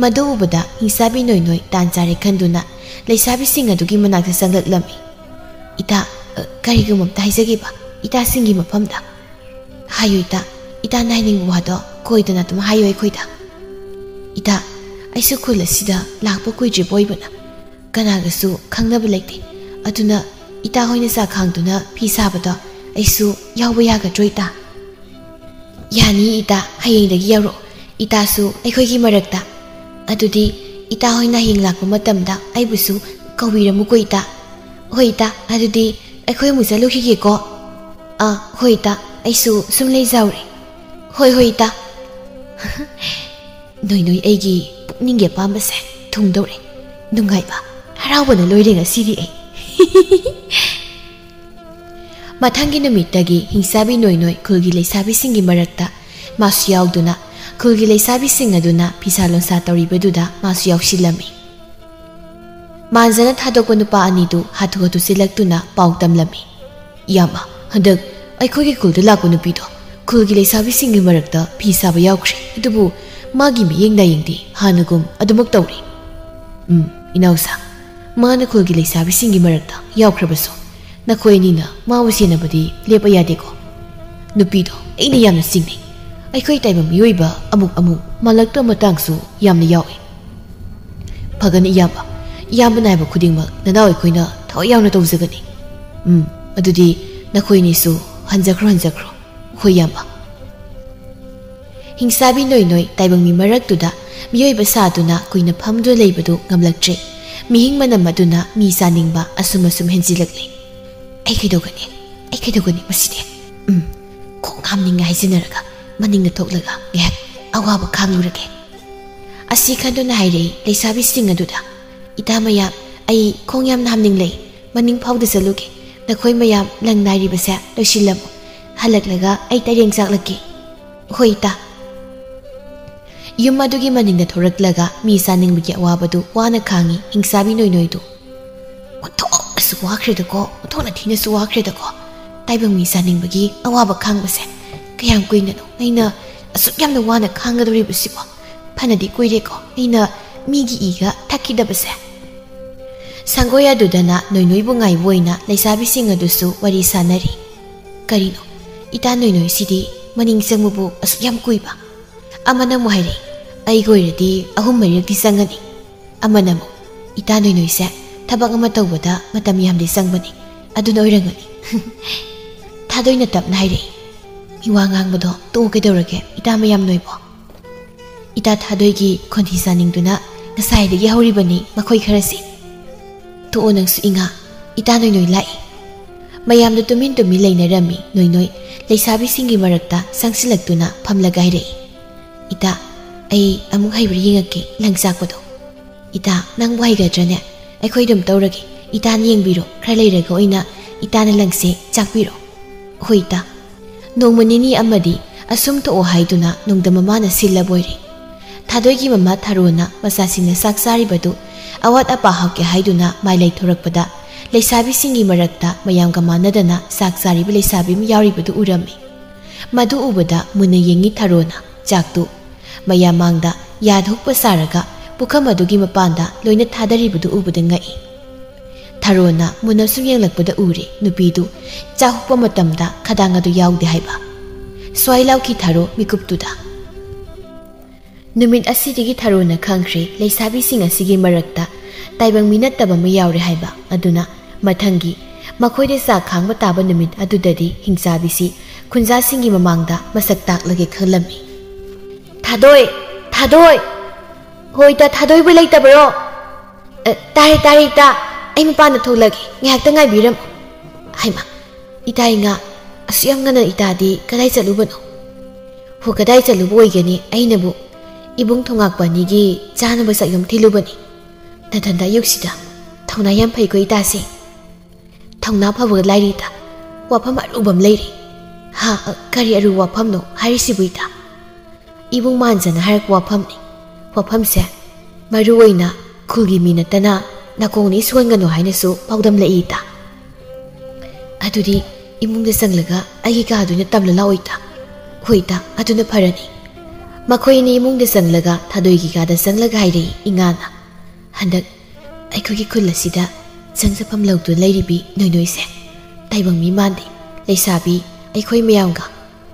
ꯃꯗꯨ ꯎꯕꯗ ꯍꯤꯡꯁꯥꯕꯤ ꯅꯣꯏ ꯅꯣꯏ ꯇꯥꯟ ꯆꯥꯔꯦ ꯈꯟꯗꯨꯅ ꯂꯩꯁꯥꯕꯤꯁꯤꯡ ꯑꯗꯨꯒꯤ ꯃꯅꯥꯛꯇ ꯆꯪꯂꯛꯂꯝꯃꯤ꯫ ꯏꯇꯥ, ꯑ, ꯀꯔꯤꯒꯨꯝꯕ ꯑꯝꯇ ꯍꯥꯏꯖꯒꯦꯕ, ꯏꯇꯥꯁꯤꯡꯒꯤ ꯃꯐꯝꯗ꯫ ꯍꯥꯏꯌꯨ ꯏꯇꯥ, ꯏꯇꯥꯅ ꯍꯥꯏꯅꯤꯡꯕ ꯋꯥꯗꯣ ꯀꯣꯏꯗꯅ ꯑꯗꯨꯝ ꯍꯥꯏꯌꯨ ꯑꯩꯈꯣꯏꯗ꯫ ꯏꯇꯥ, ꯑꯩꯁꯨ ꯈꯨꯜ ꯑꯁꯤꯗ ꯂꯥꯛꯄ ꯀꯨꯏꯗ꯭ꯔꯤꯕ ꯑꯣꯏꯕꯅ ꯀꯅꯥꯒꯁꯨ ꯈꯪꯅꯕ ꯂꯩꯇꯦ꯫ ꯑꯗꯨꯅ ꯏꯇꯥ ꯍꯣꯏꯅ ꯆꯥꯛ ꯈꯥꯡꯗꯨꯅ ꯐꯤ ꯁꯥꯕꯗꯣ ꯑꯩꯁꯨ ꯌꯥꯎꯕ ꯌꯥꯒꯗ꯭ꯔꯣ ꯏꯇꯥ? ꯌꯥꯅꯤ ꯏꯇꯥ, ꯍꯌꯦꯡꯗꯒꯤ ꯌꯥꯎꯔꯛꯑꯣ ꯏꯇꯥꯁꯨ ꯑꯩꯈꯣꯏꯒꯤ ꯃꯔꯛꯇ꯫ ꯑꯗꯨꯗꯤ ꯏꯇꯥ ꯍꯣꯏꯅ ꯍꯌꯦꯡ ꯂꯥꯛꯄ ꯃꯇꯝꯗ ꯑꯩꯕꯨꯁꯨ ꯀꯧꯕꯤꯔꯝꯃꯨꯀꯣ ꯏꯇꯥ꯫ ꯍꯣꯏ ꯏꯇꯥ, ꯑꯗꯨꯗꯤ ꯑꯩꯈꯣꯏ ꯑꯃꯨꯛ ꯆꯠꯂꯨꯈꯤꯒꯦꯀꯣ꯫ ꯑꯥ, ꯍꯣꯏ ꯏꯇꯥ, ꯑꯩꯁꯨ ꯁꯨꯝ ꯂꯩꯖꯍꯧꯔꯦ꯫ ꯍꯣꯏ, ꯍꯣꯏ ꯏꯇꯥ꯫ ꯅꯣꯏ ꯅꯣꯏ, ꯑꯩꯒꯤ ꯄꯨꯛꯅꯤꯡꯒꯤ ꯑꯄꯥꯝꯕꯁꯦ ꯊꯨꯡꯗꯧꯔꯦ꯫ ꯅꯨꯡꯉꯥꯏꯕ, ꯍꯔꯥꯎꯕꯅ ꯂꯣꯏꯔꯦ ꯉꯁꯤꯗꯤ ꯑꯩ꯫ ꯃꯊꯪꯒꯤ ꯅꯨꯃꯤꯠꯇꯒꯤ ꯍꯤꯡꯆꯥꯕꯤ ꯅꯣꯏ ꯅꯣꯏ ꯈꯨꯜꯒꯤ ꯂꯩꯁꯥꯕꯤꯁꯤꯡꯒꯤ ꯃꯔꯛꯇ ꯃꯥꯁꯨ ꯌꯥꯎꯗꯨꯅ, ꯈꯨꯜꯒꯤ ꯂꯩꯁꯥꯕꯤꯁꯤꯡ ꯑꯗꯨꯅ ꯐꯤꯁꯥ ꯂꯣꯟꯁꯥ ꯇꯧꯔꯤꯕꯗꯨꯗ ꯃꯥꯁꯨ ꯌꯥꯎꯁꯤꯜꯂꯝꯃꯤ꯫ ꯃꯥꯟꯖꯅ ꯊꯥꯗꯣꯛꯄ ꯅꯨꯄꯥ ꯑꯅꯤꯗꯨ ꯍꯥꯊꯨ ꯍꯥꯊꯨ ꯆꯦꯜꯂꯛꯇꯨꯅ ꯄꯥꯎ ꯇꯝꯂꯝꯃꯤ꯫ "ꯏꯌꯥꯝꯕ, ꯍꯟꯗꯛ ꯑꯩꯈꯣꯏꯒꯤ ꯈꯨꯜꯗ ꯂꯥꯛꯄ ꯅꯨꯄꯤꯗꯣ ꯈꯨꯜꯒꯤ ꯂꯩꯁꯥꯕꯤꯁꯤꯡꯒꯤ ꯃꯔꯛꯇ ꯐꯤ ꯁꯥꯕ ꯌꯥꯎꯈ꯭ꯔꯦ꯫ ꯑꯗꯨꯕꯨ ꯃꯥꯒꯤ ꯃꯤꯠꯌꯦꯡ ꯅꯥꯌꯦꯡꯗꯤ ꯍꯥꯟꯅꯒꯨꯝ ꯑꯗꯨꯃꯛ ꯇꯧꯔꯤ꯫" "ꯎꯝ, ꯏꯅꯥꯎꯁꯥ, ꯃꯥꯅ ꯈꯨꯜꯒꯤ ꯂꯩꯁꯥꯕꯤꯁꯤꯡꯒꯤ ꯃꯔꯛꯇ ꯌꯥꯎꯈ꯭ꯔꯕꯁꯨ ꯅꯈꯣꯏ ꯑꯅꯤꯅ ꯃꯥꯕꯨ ꯁꯦꯟꯅꯕꯗꯤ ꯂꯦꯞꯄ ꯌꯥꯗꯦꯀꯣ꯫ ꯅꯨꯄꯤꯗꯣ ꯑꯩꯅ ꯌꯥꯝꯅ ꯆꯤꯡꯅꯩ꯫ ꯑꯩꯈꯣꯏ ꯇꯥꯏꯕꯪ ꯃꯤꯑꯣꯏꯕ ꯑꯃꯨꯛ ꯑꯃꯨꯛ ꯃꯥꯜꯂꯛꯇꯕ ꯃꯇꯥꯡꯁꯨ ꯌꯥꯝꯅ ꯌꯥꯎꯏ꯫" "ꯐꯒꯅꯤ ꯏꯌꯥꯝꯕ, ꯏꯌꯥꯝꯕꯅ ꯍꯥꯏꯕ ꯈꯨꯗꯤꯡꯃꯛ ꯅꯅꯥꯎ ꯑꯩꯈꯣꯏꯅ ꯊꯋꯥꯏ ꯌꯥꯎꯅ ꯇꯧꯖꯒꯅꯤ꯫" "ꯎꯝ, ꯑꯗꯨꯗꯤ ꯅꯈꯣꯏꯅꯤꯁꯨ ꯍꯟꯖꯈ꯭ꯔꯣ, ꯍꯟꯖꯈ꯭ꯔꯣ꯫" "ꯍꯣꯏ ꯏꯌꯥꯝꯕ꯫" ꯍꯤꯡꯁꯥꯕꯤ ꯅꯣꯏ ꯅꯣꯏ ꯇꯥꯏꯕꯪ ꯃꯤ ꯃꯔꯛꯇꯨꯗ ꯃꯤꯑꯣꯏꯕ ꯁꯥꯗꯨꯅ ꯀꯨꯏꯅ ꯐꯝꯗꯨꯅ ꯂꯩꯕꯗꯨ ꯉꯝꯂꯛꯇ꯭ꯔꯦ꯫ ꯃꯤꯍꯤꯡ ꯃꯅꯝ ꯑꯗꯨꯅ ꯃꯤ ꯆꯥꯅꯤꯡꯕ ꯑꯁꯨꯝ ꯑꯁꯨꯝ ꯍꯦꯟꯖꯤꯜꯂꯛꯂꯦ꯫ "ꯑꯩ ꯀꯩꯗꯧꯒꯅꯤ? ꯑꯩ ꯀꯩꯗꯧꯒꯅꯤ ꯃꯁꯤꯗꯤ? ꯎꯝ, ꯈꯣꯡ ꯍꯥꯝꯅꯤꯡꯉꯦ ꯍꯥꯏꯖꯤꯟꯅꯔꯒ ꯃꯅꯤꯡꯗ ꯊꯣꯛꯂꯒ ꯉꯥꯏꯍꯥꯛ ꯑꯋꯥꯕ ꯈꯥꯡꯂꯨꯔꯒꯦ꯫" ꯑꯁꯤ ꯈꯟꯗꯨꯅ ꯍꯥꯏꯔꯛꯏ ꯂꯩꯁꯥꯕꯤꯁꯤꯡ ꯑꯗꯨꯗ, "ꯏꯇꯥ ꯃꯌꯥꯝ, ꯑꯩ ꯈꯣꯡ ꯌꯥꯝꯅ ꯍꯥꯝꯅꯤꯡꯂꯦ, ꯃꯅꯤꯡ ꯐꯥꯎꯗ ꯆꯠꯂꯨꯒꯦ꯫ ꯅꯈꯣꯏ ꯃꯌꯥꯝ ꯂꯪ ꯅꯥꯏꯔꯤꯕꯁꯦ ꯂꯣꯏꯁꯤꯜꯂꯝꯃꯨ꯫ ꯍꯜꯂꯛꯂꯒ ꯑꯩ ꯇꯔꯦꯡ ꯆꯥꯛꯂꯛꯀꯦ꯫" "ꯍꯣꯏ ꯏꯇꯥ꯫" ꯌꯨꯝ ꯑꯗꯨꯒꯤ ꯃꯅꯤꯡꯗ ꯊꯣꯔꯛꯂꯒ ꯃꯤ ꯆꯥꯅꯤꯡꯕꯒꯤ ꯑꯋꯥꯕꯗꯨ ꯋꯥꯅ ꯈꯥꯡꯉꯤ ꯍꯤꯡꯁꯥꯕꯤ ꯅꯣꯏ ꯅꯣꯏꯗꯨ꯫ "ꯑꯣꯟꯊꯣꯛꯅꯁꯨ ꯋꯥꯈ꯭ꯔꯦꯗꯀꯣ, ꯑꯣꯟꯊꯣꯛꯅ ꯊꯤꯅꯁꯨ ꯋꯥꯈ꯭ꯔꯦꯗꯀꯣ꯫ ꯇꯥꯏꯕꯪ ꯃꯤ ꯆꯥꯅꯤꯡꯕꯒꯤ ꯑꯋꯥꯕ ꯈꯥꯡꯕꯁꯦ ꯀꯌꯥꯝ ꯀꯨꯏꯅꯅꯣ ꯑꯩꯅ ꯑꯁꯨꯛ ꯌꯥꯝꯅ ꯋꯥꯅ ꯈꯥꯡꯒꯗꯧꯔꯤꯕꯁꯤꯕꯣ? ꯐꯅꯗꯤ ꯀꯨꯏꯔꯦꯀꯣ ꯑꯩꯅ ꯃꯤꯒꯤ ꯏꯒ ꯊꯛꯈꯤꯗꯕꯁꯦ꯫" ꯁꯪꯒꯣꯏ ꯑꯗꯨꯗꯅ ꯅꯣꯏꯅꯣꯏꯕꯨ ꯉꯥꯏꯕ ꯑꯣꯏꯅ ꯂꯩꯁꯥꯕꯤꯁꯤꯡ ꯑꯗꯨꯁꯨ ꯋꯥꯔꯤ ꯁꯥꯟꯅꯔꯤ꯫ "ꯀꯔꯤꯅꯣ, ꯏꯇꯥ ꯅꯣꯏꯅꯣꯏꯁꯤꯗꯤ ꯃꯅꯤꯡ ꯆꯪꯕꯕꯨ ꯑꯁꯨꯛ ꯌꯥꯝ ꯀꯨꯏꯕ?" ꯑꯃꯅ ꯑꯃꯨꯛ ꯍꯥꯏꯔꯛꯏ, "ꯑꯩꯒ ꯑꯣꯏꯔꯗꯤ ꯑꯍꯨꯝ ꯃꯔꯤꯔꯛꯇꯤ ꯆꯪꯒꯅꯤ꯫" ꯑꯃꯅ ꯑꯃꯨꯛ, "ꯏꯇꯥ ꯅꯣꯏꯅꯣꯏꯁꯦ ꯊꯕꯛ ꯑꯃ ꯇꯧꯕꯗ ꯃꯇꯝ ꯌꯥꯝꯗꯤ ꯆꯪꯕꯅꯤ, ꯑꯗꯨꯅ ꯑꯣꯏꯔꯝꯒꯅꯤ꯫" ꯊꯥꯗꯣꯏꯅ ꯇꯞꯅ ꯍꯥꯏꯔꯛꯏ, "ꯃꯤꯋꯥ ꯉꯥꯡꯕꯗꯣ ꯇꯣꯛꯑꯣ, ꯀꯩꯗꯧꯔꯒꯦ ꯏꯇꯥ ꯃꯌꯥꯝ ꯅꯣꯏꯕꯣ?" ꯏꯇꯥ ꯊꯥꯗꯣꯏꯒꯤ ꯈꯣꯟꯊꯤ ꯆꯥꯅꯤꯡꯗꯨꯅ ꯉꯁꯥꯏꯗꯒꯤ ꯍꯧꯔꯤꯕꯅꯤ ꯃꯈꯣꯏ ꯈꯔꯁꯤ꯫ "ꯇꯣꯛꯑꯣ ꯅꯪꯁꯨ ꯏꯉꯥ, ꯏꯇꯥ ꯅꯣꯏꯅꯣꯏ ꯂꯥꯛꯏ꯫" ꯃꯌꯥꯝꯗꯣ ꯇꯨꯃꯤꯟ ꯇꯨꯃꯤꯟ ꯂꯩꯅꯔꯝꯃꯤ꯫ ꯅꯣꯏꯅꯣꯏ ꯂꯩꯁꯥꯕꯤꯁꯤꯡꯒꯤ ꯃꯔꯛꯇ ꯆꯪꯁꯤꯜꯂꯛꯇꯨꯅ ꯐꯝꯂꯒ ꯍꯥꯏꯔꯛꯏ, "ꯏꯇꯥ, ꯑꯩ ꯑꯃꯨꯛ ꯍꯩꯕ꯭ꯔꯥ ꯌꯦꯡꯉꯛꯀꯦ ꯂꯪ ꯆꯥꯛꯄꯗꯣ꯫" "ꯏꯇꯥ, ꯅꯪꯕꯨ ꯍꯩꯒꯗ꯭ꯔꯅꯦ? ꯑꯩꯈꯣꯏ ꯑꯗꯨꯝ ꯇꯧꯔꯒꯦ, ꯏꯇꯥꯅ ꯌꯦꯡꯕꯤꯔꯣ, ꯈꯔ ꯂꯩꯔꯒ ꯑꯣꯏꯅ ꯏꯇꯥꯅ ꯂꯪꯁꯦ ꯆꯥꯛꯄꯤꯔꯣ꯫" "ꯍꯣꯏ ꯏꯇꯥ꯫" ꯅꯣꯡꯃ ꯅꯤꯅꯤ ꯑꯃꯗꯤ ꯑꯁꯨꯝ ꯊꯣꯛꯑꯣ ꯍꯥꯏꯗꯨꯅ ꯅꯣꯡꯗꯝ ꯃꯃꯥꯅ ꯁꯤꯜꯂꯕ ꯑꯣꯏꯔꯦ꯫ ꯊꯥꯗꯣꯏꯒꯤ ꯃꯃꯥ ꯊꯥꯔꯣꯅ ꯃꯆꯥꯁꯤꯡꯅ ꯆꯥꯛ ꯆꯥꯔꯤꯕꯗꯨ ꯑꯋꯥꯠ ꯑꯄꯥ ꯍꯥꯞꯀꯦ ꯍꯥꯏꯗꯨꯅ ꯃꯥꯏ ꯂꯩꯊꯣꯔꯛꯄꯗ, ꯂꯩꯁꯥꯕꯤꯁꯤꯡꯒꯤ ꯃꯔꯛꯇ ꯃꯌꯥꯝꯒ ꯃꯥꯟꯅꯗꯅ ꯆꯥꯛ ꯆꯥꯔꯤꯕ ꯂꯩꯁꯥꯕꯤ ꯑꯃ ꯌꯥꯎꯔꯤꯕꯗꯨ ꯎꯔꯝꯃꯤ꯫ ꯃꯗꯨ ꯎꯕꯗ ꯃꯨꯟꯅ ꯌꯦꯡꯉꯤ ꯊꯥꯔꯣꯅ ꯆꯥꯛꯇꯨ꯫ ꯃꯌꯥꯝ ꯃꯥꯡꯗ ꯌꯥꯗ ꯍꯨꯛꯄ ꯁꯥꯔꯒ ꯄꯨꯈꯝ ꯑꯗꯨꯒꯤ ꯃꯄꯥꯟꯗ ꯂꯣꯏꯅ ꯊꯥꯗꯔꯤꯕꯗꯨ ꯎꯕꯗ ꯉꯛꯏ꯫ ꯊꯥꯔꯣꯅ ꯃꯨꯟꯅ ꯁꯨꯝ ꯌꯦꯡꯂꯛꯄꯗ ꯎꯔꯦ ꯅꯨꯄꯤꯗꯨ ꯆꯥꯛ ꯍꯨꯛꯄ ꯃꯇꯝꯗ ꯈꯗꯥꯡ ꯑꯗꯨ ꯌꯥꯎꯗꯦ ꯍꯥꯏꯕ꯫ ꯁ꯭ꯋꯥꯏ ꯂꯥꯎꯈꯤ ꯊꯥꯔꯣ ꯃꯤꯀꯨꯞꯇꯨꯗ꯫ ꯅꯨꯃꯤꯠ ꯑꯁꯤꯗꯒꯤ ꯊꯥꯔꯣꯅ ꯈꯪꯈ꯭ꯔꯦ ꯂꯩꯁꯥꯕꯤꯁꯤꯡ ꯑꯁꯤꯒꯤ ꯃꯔꯛꯇ ꯇꯥꯏꯕꯪ ꯃꯤ ꯅꯠꯇꯕ ꯑꯃ ꯌꯥꯎꯔꯦ ꯍꯥꯏꯕ꯫ ꯑꯗꯨꯅ ꯃꯊꯪꯒꯤ ꯃꯈꯣꯏꯗ ꯆꯥꯛ ꯈꯥꯡꯕ ꯇꯥꯕ ꯅꯨꯃꯤꯠ ꯑꯗꯨꯗꯗꯤ ꯍꯤꯡꯆꯥꯕꯤꯁꯤ ꯈꯨꯟꯖꯥꯁꯤꯡꯒꯤ ꯃꯃꯥꯡꯗ ꯃꯁꯛ ꯇꯥꯛꯂꯒꯦ ꯈꯜꯂꯝꯃꯤ꯫ "ꯊꯥꯗꯣꯏ! ꯊꯥꯗꯣꯏ!" "ꯍꯣꯏ ꯏꯇꯥ, ꯊꯥꯗꯣꯏꯕꯨ ꯂꯩꯇꯕꯔꯣ?" "ꯑ, ꯇꯥꯔꯦ, ꯇꯥꯔꯦ ꯏꯇꯥ, ꯑꯩ ꯃꯄꯥꯟꯗ ꯊꯣꯛꯂꯒꯦ, ꯉꯥꯏꯍꯥꯛꯇ ꯉꯥꯏꯕꯤꯔꯝꯃꯨ꯫" "ꯍꯩꯃꯥ, ꯏꯇꯥ ꯏꯉꯥ, ꯑꯁꯨꯛ ꯌꯥꯝ ꯉꯟꯅ ꯏꯇꯥꯗꯤ ꯀꯗꯥꯏ ꯆꯠꯂꯨꯕꯅꯣ?" "ꯍꯣ, ꯀꯗꯥꯏ ꯆꯠꯂꯨꯕ ꯑꯣꯏꯒꯅꯤ? ꯑꯩꯅꯕꯨ ꯏꯕꯨꯡ ꯊꯣꯉꯥꯛꯄ ꯑꯅꯤꯒꯤ ꯆꯥꯅꯕ ꯆꯥꯛꯌꯨꯝ ꯊꯤꯜꯂꯨꯕꯅꯤ꯫ ꯅꯊꯟꯗ ꯑꯌꯨꯛꯁꯤꯗ ꯊꯧꯅꯥ ꯌꯥꯝ ꯐꯩꯀꯣ ꯏꯇꯥꯁꯦ꯫" "ꯊꯧꯅꯥ ꯐꯕꯒ ꯂꯥꯏꯔꯤꯗ, ꯋꯥꯐꯝ ꯑꯔꯨꯕ ꯑꯃ ꯂꯩꯔꯤ꯫" "ꯍꯥ? ꯀꯔꯤ ꯑꯔꯨꯕ ꯋꯥꯐꯝꯅꯣ ꯍꯥꯏꯔꯤꯁꯤꯕꯨ ꯏꯇꯥ?" "ꯏꯕꯨꯡ ꯃꯥꯟꯖꯅ ꯍꯥꯏꯔꯛꯄ ꯋꯥꯐꯝꯅꯤ꯫ ꯋꯥꯐꯝꯁꯦ ꯃꯔꯨ ꯑꯣꯏꯅ ꯈꯨꯜꯒꯤ ꯃꯤ ꯅꯠꯇꯅ ꯅꯥꯀꯣꯡꯅ ꯁꯣꯟꯒꯅꯨ ꯍꯥꯏꯅꯁꯨ ꯄꯥꯎꯗꯝꯂꯛꯏ ꯏꯇꯥ꯫" "ꯑꯗꯨꯗꯤ ꯏꯃꯨꯡꯗ ꯆꯪꯂꯒ ꯑꯩꯒꯤ ꯀꯥꯗ ꯑꯣꯏꯅ ꯇꯝꯂ ꯂꯥꯛꯑꯣ ꯏꯇꯥ꯫" "ꯍꯣꯏ ꯏꯇꯥ, ꯑꯗꯨꯅ ꯐꯔꯅꯤ꯫" ꯃꯈꯣꯏ ꯑꯅꯤ ꯏꯃꯨꯡꯗ ꯆꯪꯂꯒ ꯊꯥꯗꯣꯏꯒꯤ ꯀꯥꯗ ꯆꯪꯂꯒ ꯍꯥꯏꯔꯛꯏ ꯏꯉꯥꯅ, "ꯍꯟꯗꯛ ꯑꯩꯈꯣꯏꯒꯤ ꯈꯨꯜ ꯑꯁꯤꯗ ꯁꯪ ꯆꯠꯐꯝ ꯂꯧꯗꯨꯅ ꯂꯩꯔꯤꯕꯤ ꯅꯣꯏꯅꯣꯏꯁꯦ ꯇꯥꯏꯕꯪ ꯃꯤ ꯃꯥꯟꯗꯦ꯫ ꯂꯩꯁꯥꯕꯤ ꯑꯩꯈꯣꯏ ꯃꯌꯥꯝꯒ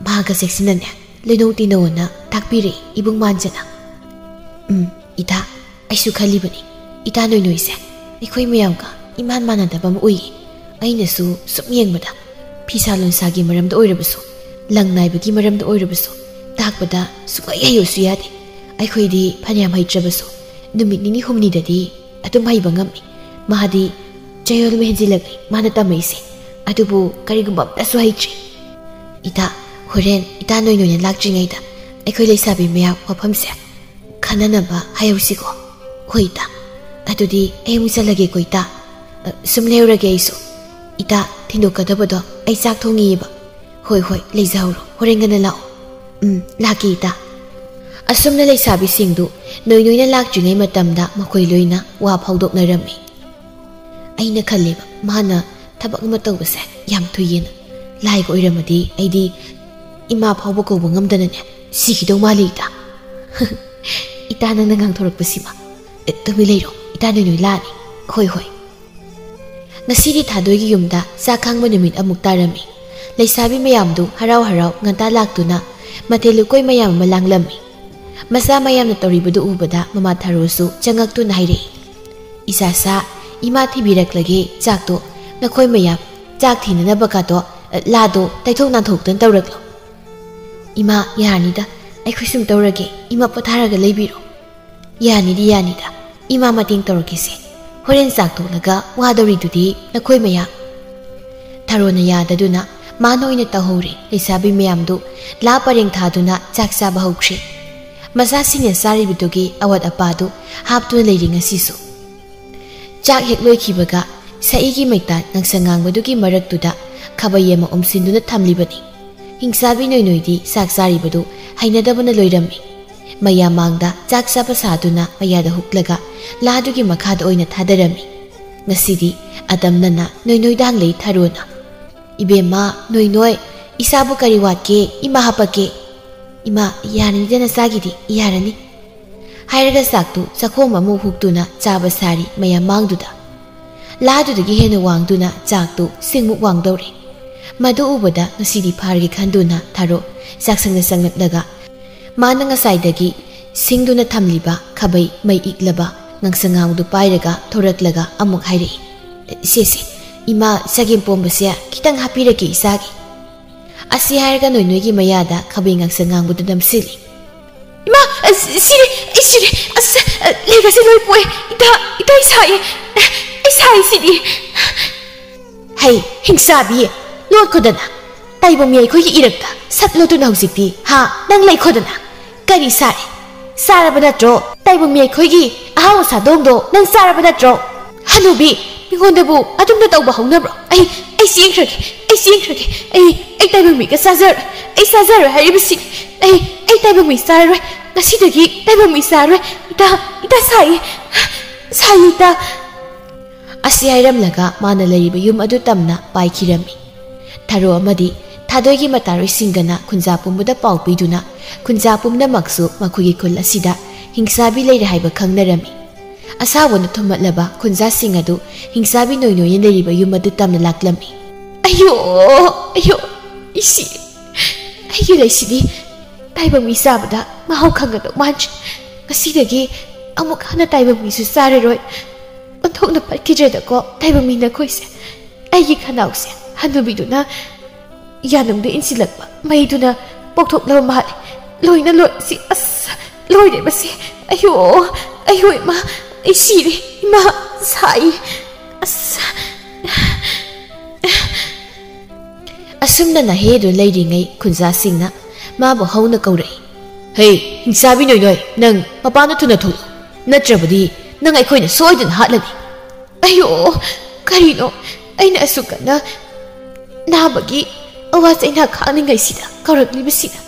ꯃꯍꯥꯛꯀ ꯆꯦꯛꯁꯤꯟꯅꯅꯦ ꯂꯣꯏꯅꯧ ꯇꯤꯟꯅꯧꯑꯣꯅ ꯇꯥꯛꯄꯤꯔꯦ ꯏꯕꯨꯡ ꯃꯥꯟꯖꯅ꯫ ꯎꯝ, ꯏꯇꯥ, ꯑꯩꯁꯨ ꯈꯜꯂꯤꯕꯅꯤ꯫ ꯏꯇꯥ ꯅꯣꯏꯅꯣꯏꯁꯦ ꯑꯩꯈꯣꯏ ꯃꯌꯥꯝꯒ ꯏꯃꯥꯟ ꯃꯥꯟꯅꯗꯕ ꯑꯃ ꯎꯏꯌꯦ꯫ ꯑꯩꯅꯁꯨ ꯁꯨꯝ ꯌꯦꯡꯕꯗ ꯐꯤꯁꯥ ꯂꯣꯟꯁꯥꯒꯤ ꯃꯔꯝꯗ ꯑꯣꯏꯔꯕꯁꯨ, ꯂꯪ ꯅꯥꯏꯕꯒꯤ ꯃꯔꯝꯗ ꯑꯣꯏꯔꯕꯁꯨ ꯇꯥꯛꯄꯗ ꯁꯨꯡꯍꯩ ꯍꯩꯌꯨꯁꯨ ꯌꯥꯗꯦ꯫ ꯑꯩꯈꯣꯏꯗꯤ ꯐꯅꯌꯥꯝ ꯍꯩꯇ꯭ꯔꯕꯁꯨ ꯅꯨꯃꯤꯠ ꯅꯤꯅꯤ ꯍꯨꯝꯅꯤꯗꯗꯤ ꯑꯗꯨꯝ ꯍꯩꯕ ꯉꯝꯃꯤ꯫ ꯃꯥꯗꯤ ꯆꯌꯣꯜ ꯑꯃ ꯍꯦꯟꯖꯤꯜꯂꯛꯂꯤ ꯃꯥꯅ ꯇꯝꯃꯛꯏꯁꯦ꯫ ꯑꯗꯨꯕꯨ ꯀꯔꯤꯒꯨꯝꯕ ꯑꯝꯇꯁꯨ ꯍꯩꯇ꯭ꯔꯤ꯫ ꯏꯇꯥ, ꯍꯣꯔꯦꯟ ꯏꯇꯥ ꯅꯣꯏꯅꯣꯏꯅ ꯂꯥꯛꯇ꯭ꯔꯤꯉꯩꯗ ꯑꯩꯈꯣꯏ ꯂꯩꯁꯥꯕꯤ ꯃꯌꯥꯝ ꯋꯥꯐꯝꯁꯦ ꯈꯟꯅꯅꯕ ꯍꯥꯏꯍꯧꯁꯤꯀꯣ꯫ ꯍꯣꯏ ꯏꯇꯥ, ꯑꯗꯨꯗꯤ ꯑꯩ ꯑꯃꯨꯛ ꯆꯠꯂꯒꯦꯀꯣ ꯏꯇꯥ꯫ ꯑ, ꯁꯨꯝ ꯂꯩꯔꯨꯔꯒꯦ ꯑꯩꯁꯨ꯫ ꯏꯇꯥ, ꯊꯤꯟꯗꯣꯛꯀꯗꯕꯗꯣ ꯑꯩ ꯆꯥꯛ ꯊꯣꯡꯉꯤꯑꯕ꯫ ꯍꯣꯏ ꯍꯣꯏ, ꯂꯩꯖꯍꯧꯔꯣ, ꯍꯣꯔꯦꯟ ꯉꯟꯅ ꯂꯥꯛꯑꯣ꯫ ꯎꯝ, ꯂꯥꯛꯀꯦ ꯏꯇꯥ꯫ ꯑꯁꯨꯝꯅ ꯂꯩꯁꯥꯕꯤꯁꯤꯡꯗꯨ ꯅꯣꯏꯅꯣꯏꯅ ꯂꯥꯛꯇ꯭ꯔꯤꯉꯩ ꯃꯇꯝꯗ ꯃꯈꯣꯏ ꯂꯣꯏꯅ ꯋꯥ ꯐꯥꯎꯗꯣꯛꯅꯔꯝꯃꯤ꯫ ꯑꯩꯅ ꯈꯜꯂꯦꯕ ꯃꯥꯅ ꯊꯕꯛ ꯑꯃ ꯇꯧꯕꯁꯦ ꯌꯥꯝ ꯊꯨꯏꯌꯦꯅ꯫ ꯂꯥꯏꯒ ꯑꯣꯏꯔꯝꯃꯗꯤ ꯑꯩꯗꯤ ꯏꯃꯥ ꯐꯥꯎꯕ ꯀꯧꯕ ꯉꯝꯗꯅꯅꯦ ꯁꯤꯈꯤꯗꯧ ꯃꯥꯜꯂꯦ ꯏꯇꯥ꯫ ꯏꯇꯥ ꯅꯪꯅ ꯉꯥꯡꯊꯣꯔꯛꯄꯁꯤꯃ꯫ ꯑꯦ, ꯇꯨꯃꯤꯟ ꯂꯩꯔꯣ, ꯏꯇꯥ ꯅꯣꯏꯅꯣꯏ ꯂꯥꯛꯑꯅꯤ꯫ ꯍꯣꯏ ꯍꯣꯏ꯫ ꯉꯁꯤꯗꯤ ꯊꯥꯗꯣꯏꯒꯤ ꯌꯨꯝꯗ ꯆꯥꯛ ꯈꯥꯡꯕ ꯅꯨꯃꯤꯠ ꯑꯃꯨꯛ ꯇꯥꯔꯝꯃꯤ꯫ ꯂꯩꯁꯥꯕꯤ ꯃꯌꯥꯝꯗꯨ ꯍꯔꯥꯎ ꯍꯔꯥꯎ ꯉꯟꯇꯥ ꯂꯥꯛꯇꯨꯅ ꯃꯊꯦꯜ ꯂꯨꯀꯣꯏ ꯃꯌꯥꯝ ꯑꯃ ꯂꯥꯡꯂꯝꯃꯤ꯫ ꯃꯆꯥ ꯃꯌꯥꯝꯅ ꯇꯧꯔꯤꯕꯗꯨ ꯎꯕꯗ ꯃꯃꯥ ꯊꯔꯣꯁꯨ ꯆꯪꯉꯛꯇꯨꯅ ꯍꯥꯏꯔꯛꯏ, "ꯏꯆꯥꯁꯥ, ꯏꯃꯥ ꯊꯤꯕꯤꯔꯛꯂꯒꯦ ꯆꯥꯛꯇꯣ꯫ ꯅꯈꯣꯏ ꯃꯌꯥꯝ ꯆꯥꯛ ꯊꯤꯅꯅꯕ ꯀꯥꯗꯣ, ꯂꯥꯗꯣ ꯇꯩꯊꯣꯛ ꯅꯥꯟꯊꯣꯛꯇꯅ ꯇꯧꯔꯛꯂꯣ꯫" "ꯏꯃꯥ, ꯌꯥꯔꯅꯤꯗ, ꯑꯩꯈꯣꯏ ꯁꯨꯝ ꯇꯧꯔꯒꯦ, ꯏꯃꯥ ꯄꯣꯊꯥꯔꯒ ꯂꯩꯕꯤꯔꯣ꯫" "ꯌꯥꯅꯤꯗꯤ ꯌꯥꯅꯤꯗ, ꯏꯃꯥ ꯃꯇꯦꯡ ꯇꯧꯔꯛꯀꯦꯁꯦ꯫ ꯍꯣꯔꯦꯟ ꯆꯥꯛ ꯇꯣꯛꯂꯒ ꯋꯥꯗꯧꯔꯤꯗꯨꯗꯤ ꯅꯈꯣꯏ ꯃꯌꯥꯝ꯫" ꯊꯔꯣꯅ ꯌꯥꯗꯗꯨꯅ ꯃꯥꯅ ꯑꯣꯏꯅ ꯇꯧꯍꯧꯔꯦ꯫ ꯂꯩꯁꯥꯕꯤ ꯃꯌꯥꯝꯗꯨ ꯂꯥ ꯄꯔꯦꯡ ꯊꯥꯗꯨꯅ ꯆꯥꯛ ꯆꯥꯕ ꯍꯧꯈ꯭ꯔꯦ꯫ ꯃꯆꯥꯁꯤꯡꯅ ꯆꯥꯔꯤꯕꯗꯨꯒꯤ ꯑꯋꯥꯠ ꯑꯄꯥꯗꯨ ꯍꯥꯞꯇꯨꯅ ꯂꯩꯔꯤ ꯉꯁꯤꯁꯨ꯫ ꯆꯥꯛ ꯍꯦꯛ ꯂꯣꯏꯈꯤꯕꯒ ꯁꯛꯏꯒꯤ ꯃꯩꯇꯥꯟ ꯉꯥꯡꯁꯪ ꯉꯥꯡꯕꯗꯨꯒꯤ ꯃꯔꯛꯇꯨꯗ ꯈꯥꯕꯩ ꯑꯃ ꯎꯝꯁꯤꯟꯗꯨꯅ ꯊꯝꯂꯤꯕꯅꯤ꯫ ꯍꯤꯡꯆꯥꯕꯤ ꯅꯣꯏꯅꯣꯏꯗꯤ ꯆꯥꯛ ꯆꯥꯔꯤꯕꯗꯨ ꯍꯩꯅꯗꯕꯅ ꯂꯣꯏꯔꯝꯃꯤ꯫ ꯃꯌꯥꯝ ꯃꯥꯡꯗ ꯆꯥꯛ ꯆꯥꯕ ꯁꯥꯗꯨꯅ ꯃꯌꯥꯗ ꯍꯨꯛꯂꯒ ꯂꯥꯗꯨꯒꯤ ꯃꯈꯥꯗ ꯑꯣꯏꯅ ꯊꯥꯗꯔꯝꯃꯤ꯫ ꯉꯁꯤꯗꯤ ꯑꯗꯝꯅꯅ ꯅꯣꯏꯅꯣꯏꯗ ꯍꯪꯂꯛꯏ ꯊꯔꯣꯅ, "ꯏꯕꯦꯝꯃ ꯅꯣꯏꯅꯣꯏ, ꯏꯁꯥꯕꯨ ꯀꯔꯤ ꯋꯥꯠꯀꯦ? ꯏꯃꯥ ꯍꯥꯄꯛꯀꯦ꯫" "ꯏꯃꯥ, ꯌꯥꯔꯅꯤꯗ ꯅꯆꯥꯒꯤꯗꯤ, ꯌꯥꯔꯅꯤ꯫" ꯍꯥꯏꯔꯒ ꯆꯥꯛꯇꯨ ꯆꯥꯛꯈꯣꯝ ꯑꯃꯨꯛ ꯍꯨꯛꯇꯨꯅ ꯆꯥꯕ ꯁꯥꯔꯤ ꯃꯌꯥꯝ ꯃꯥꯡꯗꯨꯗ꯫ ꯂꯥꯗꯨꯗꯒꯤ ꯍꯦꯟꯅ ꯋꯥꯡꯗꯨꯅ ꯆꯥꯛꯇꯨ ꯁꯤꯡꯃꯨꯛ ꯋꯥꯡꯗꯧꯔꯦ꯫ ꯃꯗꯨ ꯎꯕꯗ ꯉꯁꯤꯗꯤ ꯐꯥꯔꯒꯦ ꯈꯟꯗꯨꯅ ꯊꯥꯔꯣ ꯆꯥꯛꯁꯪꯗ ꯆꯪꯂꯛꯂꯒ ꯃꯥꯅ ꯉꯁꯥꯏꯗꯒꯤ ꯁꯤꯡꯗꯨꯅ ꯊꯝꯂꯤꯕ ꯈꯥꯕꯩ ꯃꯩ ꯏꯛꯂꯕ ꯉꯥꯡꯁꯪ ꯉꯥꯡꯕꯗꯨ ꯄꯥꯏꯔꯒ ꯊꯣꯔꯛꯂꯒ ꯑꯃꯨꯛ ꯍꯥꯏꯔꯛꯏ, "ꯁꯦ, ꯁꯦ, ꯏꯃꯥ ꯆꯒꯦꯝ ꯄꯣꯝꯕꯁꯦ ꯈꯤꯇꯪ ꯍꯥꯞꯄꯤꯔꯒꯦ ꯏꯆꯥꯒꯤ"꯫ ꯑꯁꯤ ꯍꯥꯏꯔꯒ ꯅꯣꯏꯅꯣꯏꯒꯤ ꯃꯌꯥꯗ ꯈꯥꯕꯩ ꯉꯥꯡꯁꯪ ꯉꯥꯡꯕꯗꯨ ꯅꯝꯁꯤꯜꯂꯤ꯫ "ꯏꯃꯥ, ꯑꯁ, ꯁꯤꯔꯦ, ꯑꯩ ꯁꯤꯔꯦ, ꯑꯁ, ꯂꯩꯒꯁꯦ ꯂꯣꯏ ꯄꯣꯛꯑꯦ, ꯏꯇꯥ, ꯏꯇꯥ, ꯑꯩ ꯁꯥꯏꯌꯦ, ꯑꯩ ꯁꯥꯏ ꯁꯤꯗꯤ"꯫ "ꯍꯩ, ꯍꯤꯡꯆꯥꯕꯤ, ꯂꯣꯠꯈꯣꯗꯅ, ꯇꯥꯏꯕꯪ ꯃꯤꯑꯣꯏꯈꯣꯏꯒꯤ ꯏꯔꯛꯇ ꯁꯛ ꯂꯣꯠꯇꯨꯅ ꯍꯧꯖꯤꯛꯇꯤ, ꯍꯥ, ꯅꯪ ꯂꯩꯈꯣꯗꯅ"꯫ "ꯀꯔꯤ ꯁꯥꯔꯦ? ꯆꯥꯔꯕ ꯅꯠꯇ꯭ꯔꯣ? ꯇꯥꯏꯕꯪ ꯃꯤꯑꯣꯏꯈꯣꯏꯒꯤ ꯑꯍꯥꯎ ꯑꯁꯥꯗꯣꯡꯗꯣ ꯅꯪ ꯆꯥꯔꯕ ꯅꯠꯇ꯭ꯔꯣ? ꯍꯅꯨꯕꯤ, ꯃꯤꯉꯣꯟꯗꯕꯨ ꯑꯗꯨꯝꯅ ꯇꯧꯕ ꯍꯧꯅꯕ꯭ꯔꯣ? ꯑꯩ, ꯑꯩ ꯆꯦꯟꯈ꯭ꯔꯒꯦ, ꯑꯩ ꯆꯦꯟꯈ꯭ꯔꯒꯦ, ꯑꯩ, ꯑꯩ ꯇꯥꯏꯕꯪ ꯃꯤꯒ ꯆꯥꯖꯔꯣꯏ, ꯑꯩ ꯆꯥꯖꯔꯣꯏ ꯍꯥꯏꯔꯤꯕꯁꯤ, ꯑꯩ, ꯑꯩ ꯇꯥꯏꯕꯪ ꯃꯤ ꯆꯥꯔꯔꯣꯏ, ꯉꯁꯤꯗꯒꯤ ꯇꯥꯏꯕꯪ ꯃꯤ ꯆꯥꯔꯔꯣꯏ, ꯏꯇꯥ, ꯏꯇꯥ ꯁꯥꯏ, ꯁꯥꯏ ꯏꯇꯥ"꯫ ꯑꯁꯤ ꯍꯥꯏꯔꯝꯂꯒ ꯃꯥꯅ ꯂꯩꯔꯤꯕ ꯌꯨꯝ ꯑꯗꯨ ꯇꯝꯅ ꯄꯥꯏꯈꯤꯔꯝꯃꯤ꯫ ꯊꯔꯣ ꯑꯃꯗꯤ ꯊꯥꯗꯣꯏꯒꯤ ꯃꯇꯥꯔꯣꯏꯁꯤꯡꯒꯅ ꯈꯨꯟꯖꯥ ꯄꯨꯝꯕꯗ ꯄꯥꯎ ꯄꯤꯗꯨꯅ ꯈꯨꯟꯖꯥ ꯄꯨꯝꯅꯃꯛꯁꯨ ꯃꯈꯣꯏꯒꯤ ꯈꯨꯜ ꯑꯁꯤꯗ ꯍꯤꯡꯆꯥꯕꯤ ꯂꯩꯔꯦ ꯍꯥꯏꯕ ꯈꯪꯅꯔꯝꯃꯤ꯫ ꯑꯁꯥꯎꯕꯅ ꯊꯨꯝꯃꯠꯂꯕ ꯈꯨꯟꯖꯥꯁꯤꯡ ꯑꯗꯨ ꯍꯤꯡꯆꯥꯕꯤ ꯅꯣꯏꯅꯣꯏꯅ ꯂꯩꯔꯤꯕ ꯌꯨꯝ ꯑꯗꯨ ꯇꯝꯅ ꯂꯥꯛꯂꯝꯃꯤ꯫ "ꯑꯌꯣ, ꯑꯌꯣ, ꯏꯁꯤ, ꯑꯩꯒꯤ ꯂꯩꯁꯤꯗꯤ ꯇꯥꯏꯕꯪ ꯃꯤ ꯆꯥꯕꯗ ꯃꯍꯥꯎ ꯈꯪꯒꯗꯧ ꯃꯥꯟꯗ꯭ꯔꯦ꯫ ꯉꯁꯤꯗꯒꯤ ꯑꯃꯨꯛ ꯍꯟꯅ ꯇꯥꯏꯕꯪ ꯃꯤꯁꯨ ꯆꯥꯔꯔꯣꯏ꯫ ꯑꯣꯟꯊꯣꯛꯅ ꯐꯠꯈꯤꯗ꯭ꯔꯦꯗꯀꯣ ꯇꯥꯏꯕꯪ ꯃꯤ ꯅꯈꯣꯏꯁꯦ꯫ ꯑꯩꯒꯤ ꯈꯅꯥꯎꯁꯦ ꯍꯅꯨꯕꯤꯗꯨꯅ ꯌꯥꯅꯨꯡꯗ ꯏꯟꯁꯤꯜꯂꯛꯄ ꯃꯩꯗꯨꯅ ꯄꯣꯛꯊꯣꯛꯂꯕ ꯃꯥꯜꯂꯦ꯫ ꯂꯣꯏꯅ ꯂꯣꯏ, ꯁꯤ, ꯑꯁ, ꯂꯣꯏꯔꯦ ꯃꯁꯤ꯫ ꯑꯌꯣ, ꯑꯌꯣ, ꯏꯃꯥ, ꯑꯩ ꯁꯤꯔꯦ꯫ ꯏꯃꯥ, ꯁꯥꯏ꯫ ꯑꯁ"꯫ ꯑꯁꯨꯝꯅ ꯅꯍꯦꯗꯨ ꯂꯩꯔꯤꯉꯩ ꯈꯨꯟꯖꯥꯁꯤꯡꯅ ꯃꯥꯕꯨ ꯍꯧꯅ ꯀꯧꯔꯛꯏ꯫ "ꯍꯦ, ꯍꯤꯡꯆꯥꯕꯤ ꯅꯣꯏꯅꯣꯏ, ꯅꯪ ꯃꯄꯥꯟꯗ ꯊꯨꯅ ꯊꯣꯛꯂꯛꯎ, ꯅꯠꯇ꯭ꯔꯕꯗꯤ ꯅꯪ ꯑꯩꯈꯣꯏꯅ ꯁꯣꯏꯗꯅ ꯍꯥꯠꯂꯅꯤ"꯫ "ꯑꯌꯣ, ꯀꯔꯤꯅꯣ ꯑꯩꯅ ꯑꯁꯨꯛ ꯀꯟꯅ ꯅꯥꯕꯒꯤ ꯑꯋꯥ ꯆꯩꯅꯥ ꯈꯥꯡꯂꯤꯉꯩꯁꯤꯗ ꯀꯧꯔꯛꯂꯤꯕꯁꯤꯅ?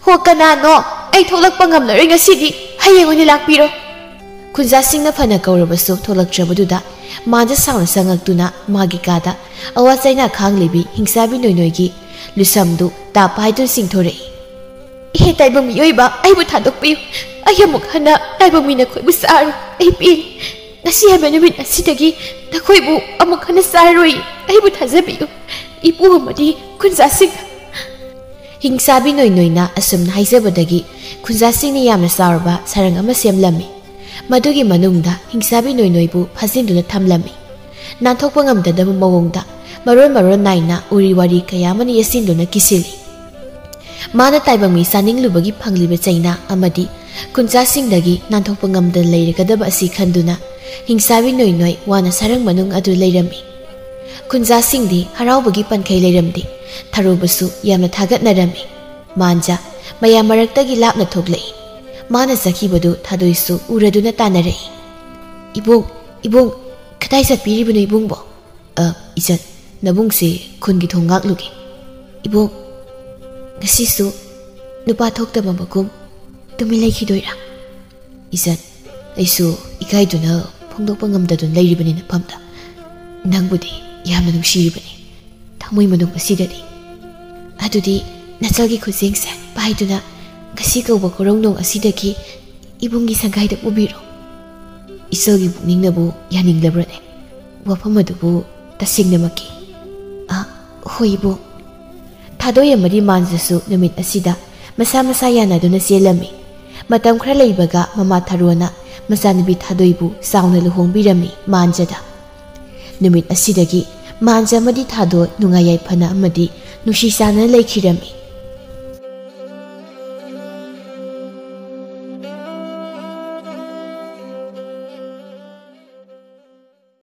ꯍꯣ, ꯀꯅꯥꯅꯣ? ꯑꯩ ꯊꯣꯛꯂꯛꯄ ꯉꯝꯂꯔꯣꯏ ꯉꯁꯤꯗꯤ, ꯍꯌꯦꯡ ꯑꯣꯏꯅ ꯂꯥꯛꯄꯤꯔꯣ"꯫ ꯈꯨꯟꯖꯥꯁꯤꯡꯅ ꯐꯅ ꯀꯧꯔꯕꯁꯨ ꯊꯣꯛꯂꯛꯇ꯭ꯔꯕꯗꯨꯗ ꯃꯥꯟꯖ ꯁꯥꯎꯅ ꯆꯪꯉꯛꯇꯨꯅ ꯃꯥꯒꯤ ꯀꯥꯗ ꯑꯋꯥ ꯆꯩꯅꯥ ꯈꯥꯡꯂꯤꯕꯤ ꯍꯤꯡꯆꯥꯕꯤ ꯅꯣꯏꯅꯣꯏꯒꯤ ꯂꯨꯁꯝꯗꯨ ꯇꯥꯞ ꯍꯥꯏꯗꯨꯅ ꯆꯤꯡꯊꯣꯔꯛꯏ꯫ "ꯏꯍꯦ ꯇꯥꯏꯕꯪ ꯃꯤꯑꯣꯏꯕ, ꯑꯩꯕꯨ ꯊꯥꯗꯣꯛꯄꯤꯌꯨ꯫ ꯑꯩ ꯑꯃꯨꯛ ꯍꯟꯅ ꯇꯥꯏꯕꯪ ꯃꯤ ꯅꯈꯣꯏꯕꯨ ꯆꯥꯔꯣꯏ꯫ ꯑꯩ ꯄꯦꯟ꯫ ꯉꯁꯤ ꯍꯥꯏꯕ ꯅꯨꯃꯤꯠ ꯑꯁꯤꯗꯒꯤ ꯅꯈꯣꯏꯕꯨ ꯑꯃꯨꯛ ꯍꯟꯅ ꯆꯥꯔꯣꯏ꯫ ꯑꯩꯕꯨ ꯊꯥꯖꯕꯤꯌꯨ, ꯏꯄꯨ ꯑꯃꯗꯤ ꯈꯨꯟꯖꯥꯁꯤꯡ꯫ ꯍꯤꯡꯆꯥꯕꯤ ꯅꯣꯏ ꯅꯣꯏꯅ ꯑꯁꯨꯝꯅ ꯍꯥꯏꯖꯕꯗꯒꯤ ꯈꯨꯟꯖꯥꯁꯤꯡꯅ ꯌꯥꯝꯅ ꯆꯥꯎꯔꯕ ꯁꯔꯪ ꯑꯃ ꯁꯦꯝꯂꯝꯃꯤ꯫ ꯃꯗꯨꯒꯤ ꯃꯅꯨꯡꯗ ꯍꯤꯡꯆꯥꯕꯤ ꯅꯣꯏ ꯅꯣꯏꯕꯨ ꯐꯥꯖꯤꯟꯗꯨꯅ ꯊꯝꯂꯝꯃꯤ꯫ ꯅꯥꯟꯊꯣꯛꯄ ꯉꯝꯗꯗꯕ ꯃꯑꯣꯡꯗ ꯃꯔꯣꯟ ꯃꯔꯣꯟ ꯅꯥꯏꯅ ꯎꯔꯤ ꯋꯥꯔꯤ ꯀꯌꯥ ꯑꯃꯅ ꯌꯦꯠꯁꯤꯟꯗꯨꯅ ꯀꯤꯁꯤꯜꯂꯤ꯫ ꯃꯥꯅ ꯇꯥꯏꯕꯪ ꯃꯤ ꯆꯥꯅꯤꯡꯂꯨꯕꯒꯤ ꯐꯪꯂꯤꯕ ꯆꯩꯅꯥ ꯑꯃꯗꯤ ꯈꯨꯟꯖꯥꯁꯤꯡꯗꯒꯤ ꯅꯥꯟꯊꯣꯛꯄ ꯉꯝꯗꯅ ꯂꯩꯔꯒꯗꯕ ꯑꯁꯤ ꯈꯟꯗꯨꯅ ꯍꯤꯡꯆꯥꯕꯤ ꯅꯣꯏ ꯅꯣꯏ ꯋꯥꯅ ꯁꯔꯪ ꯃꯅꯨꯡ ꯑꯗꯨ ꯂꯩꯔꯝꯃꯤ꯫ ꯈꯨꯟꯖꯥꯁꯤꯡꯗꯤ ꯍꯔꯥꯎꯕꯒꯤ ꯄꯟꯈꯩ ꯂꯩꯔꯝꯗꯦ꯫ ꯊꯔꯣꯕꯁꯨ ꯌꯥꯝꯅ ꯊꯥꯒꯠꯅꯔꯝꯃꯤ꯫ ꯃꯥꯟꯖ ꯃꯌꯥꯝ ꯃꯔꯛꯇꯒꯤ ꯂꯥꯞꯅ ꯊꯣꯛꯂꯛꯏ꯫ ꯃꯥꯅ ꯆꯠꯈꯤꯕꯗꯨ ꯊꯥꯗꯣꯏꯁꯨ ꯎꯔꯗꯨꯅ ꯇꯥꯟꯅꯔꯛꯏ꯫ "ꯏꯕꯨꯡ, ꯏꯕꯨꯡ, ꯀꯗꯥꯏ ꯆꯠꯄꯤꯔꯤꯕꯅꯣ ꯏꯕꯨꯡꯕꯣ?" "ꯑ, ꯏꯆꯟ, ꯅꯕꯨꯡꯁꯦ ꯈꯨꯟꯒꯤ ꯊꯣꯡ ꯉꯥꯛꯂꯨꯒꯦ꯫ ꯏꯕꯨꯡ, ꯉꯁꯤꯁꯨ ꯅꯨꯄꯥ ꯊꯣꯛꯇꯕ ꯃꯒꯨꯝ ꯇꯨꯃꯤꯟ ꯂꯩꯈꯤꯗꯣꯏꯔꯥ?" "ꯏꯆꯟ, ꯑꯩꯁꯨ ꯏꯀꯥꯏꯗꯨꯅ ꯐꯣꯡꯗꯣꯛꯄ ꯉꯝꯗꯗꯨꯅ ꯂꯩꯔꯤꯕꯅꯤ ꯅꯐꯝꯗ꯫ ꯅꯪꯕꯨꯗꯤ ꯌꯥꯝꯅ ꯅꯨꯡꯁꯤꯔꯤꯕꯅꯤ ꯊꯃꯣꯏ ꯃꯅꯨꯡ ꯑꯁꯤꯗꯗꯤ꯫ ꯑꯗꯨꯗꯤ ꯅꯆꯜꯒꯤ ꯈꯨꯠꯁꯦꯡꯁꯦ ꯄꯥꯏꯗꯨꯅ ꯉꯁꯤ ꯀꯧꯕ ꯀꯣꯔꯧꯅꯣꯡ ꯑꯁꯤꯗꯒꯤ ꯏꯕꯨꯡꯒꯤ ꯁꯪꯒꯥꯏꯗ ꯄꯨꯕꯤꯔꯣ꯫ ꯏꯆꯜꯒꯤ ꯄꯨꯛꯅꯤꯡꯅꯕꯨ ꯌꯥꯅꯤꯡꯂꯕ꯭ꯔꯅꯦ ꯋꯥꯐꯝ ꯑꯗꯨꯕꯨ ꯇꯁꯦꯡꯅꯃꯛꯀꯤ?" "ꯑ, ꯍꯣꯏ ꯏꯕꯨꯡ꯫" ꯊꯥꯗꯣꯏ ꯑꯃꯗꯤ ꯃꯥꯟꯖꯁꯨ ꯅꯨꯃꯤꯠ ꯑꯁꯤꯗ ꯃꯁꯥ ꯃꯁꯥ ꯌꯥꯅꯗꯨꯅ ꯆꯦꯜꯂꯝꯃꯤ꯫ ꯃꯇꯝ ꯈꯔ ꯂꯩꯕꯒ ꯃꯃꯥ ꯊꯔꯣꯅ ꯃꯆꯥꯅꯨꯄꯤ ꯊꯥꯗꯣꯏꯕꯨ ꯆꯥꯎꯅ ꯂꯨꯍꯣꯡꯕꯤꯔꯝꯃꯤ ꯃꯥꯟꯖꯗ꯫ ꯅꯨꯃꯤꯠ ꯑꯁꯤꯗꯒꯤ ꯃꯥꯟꯖ ꯑꯃꯗꯤ ꯊꯥꯗꯣꯏ ꯅꯨꯡꯉꯥꯏ ꯌꯥꯏꯐꯅ ꯑꯃꯗꯤ ꯅꯨꯡꯁꯤ ꯆꯥꯟꯅꯅ ꯂꯩꯈꯤꯔꯝꯃꯤ꯫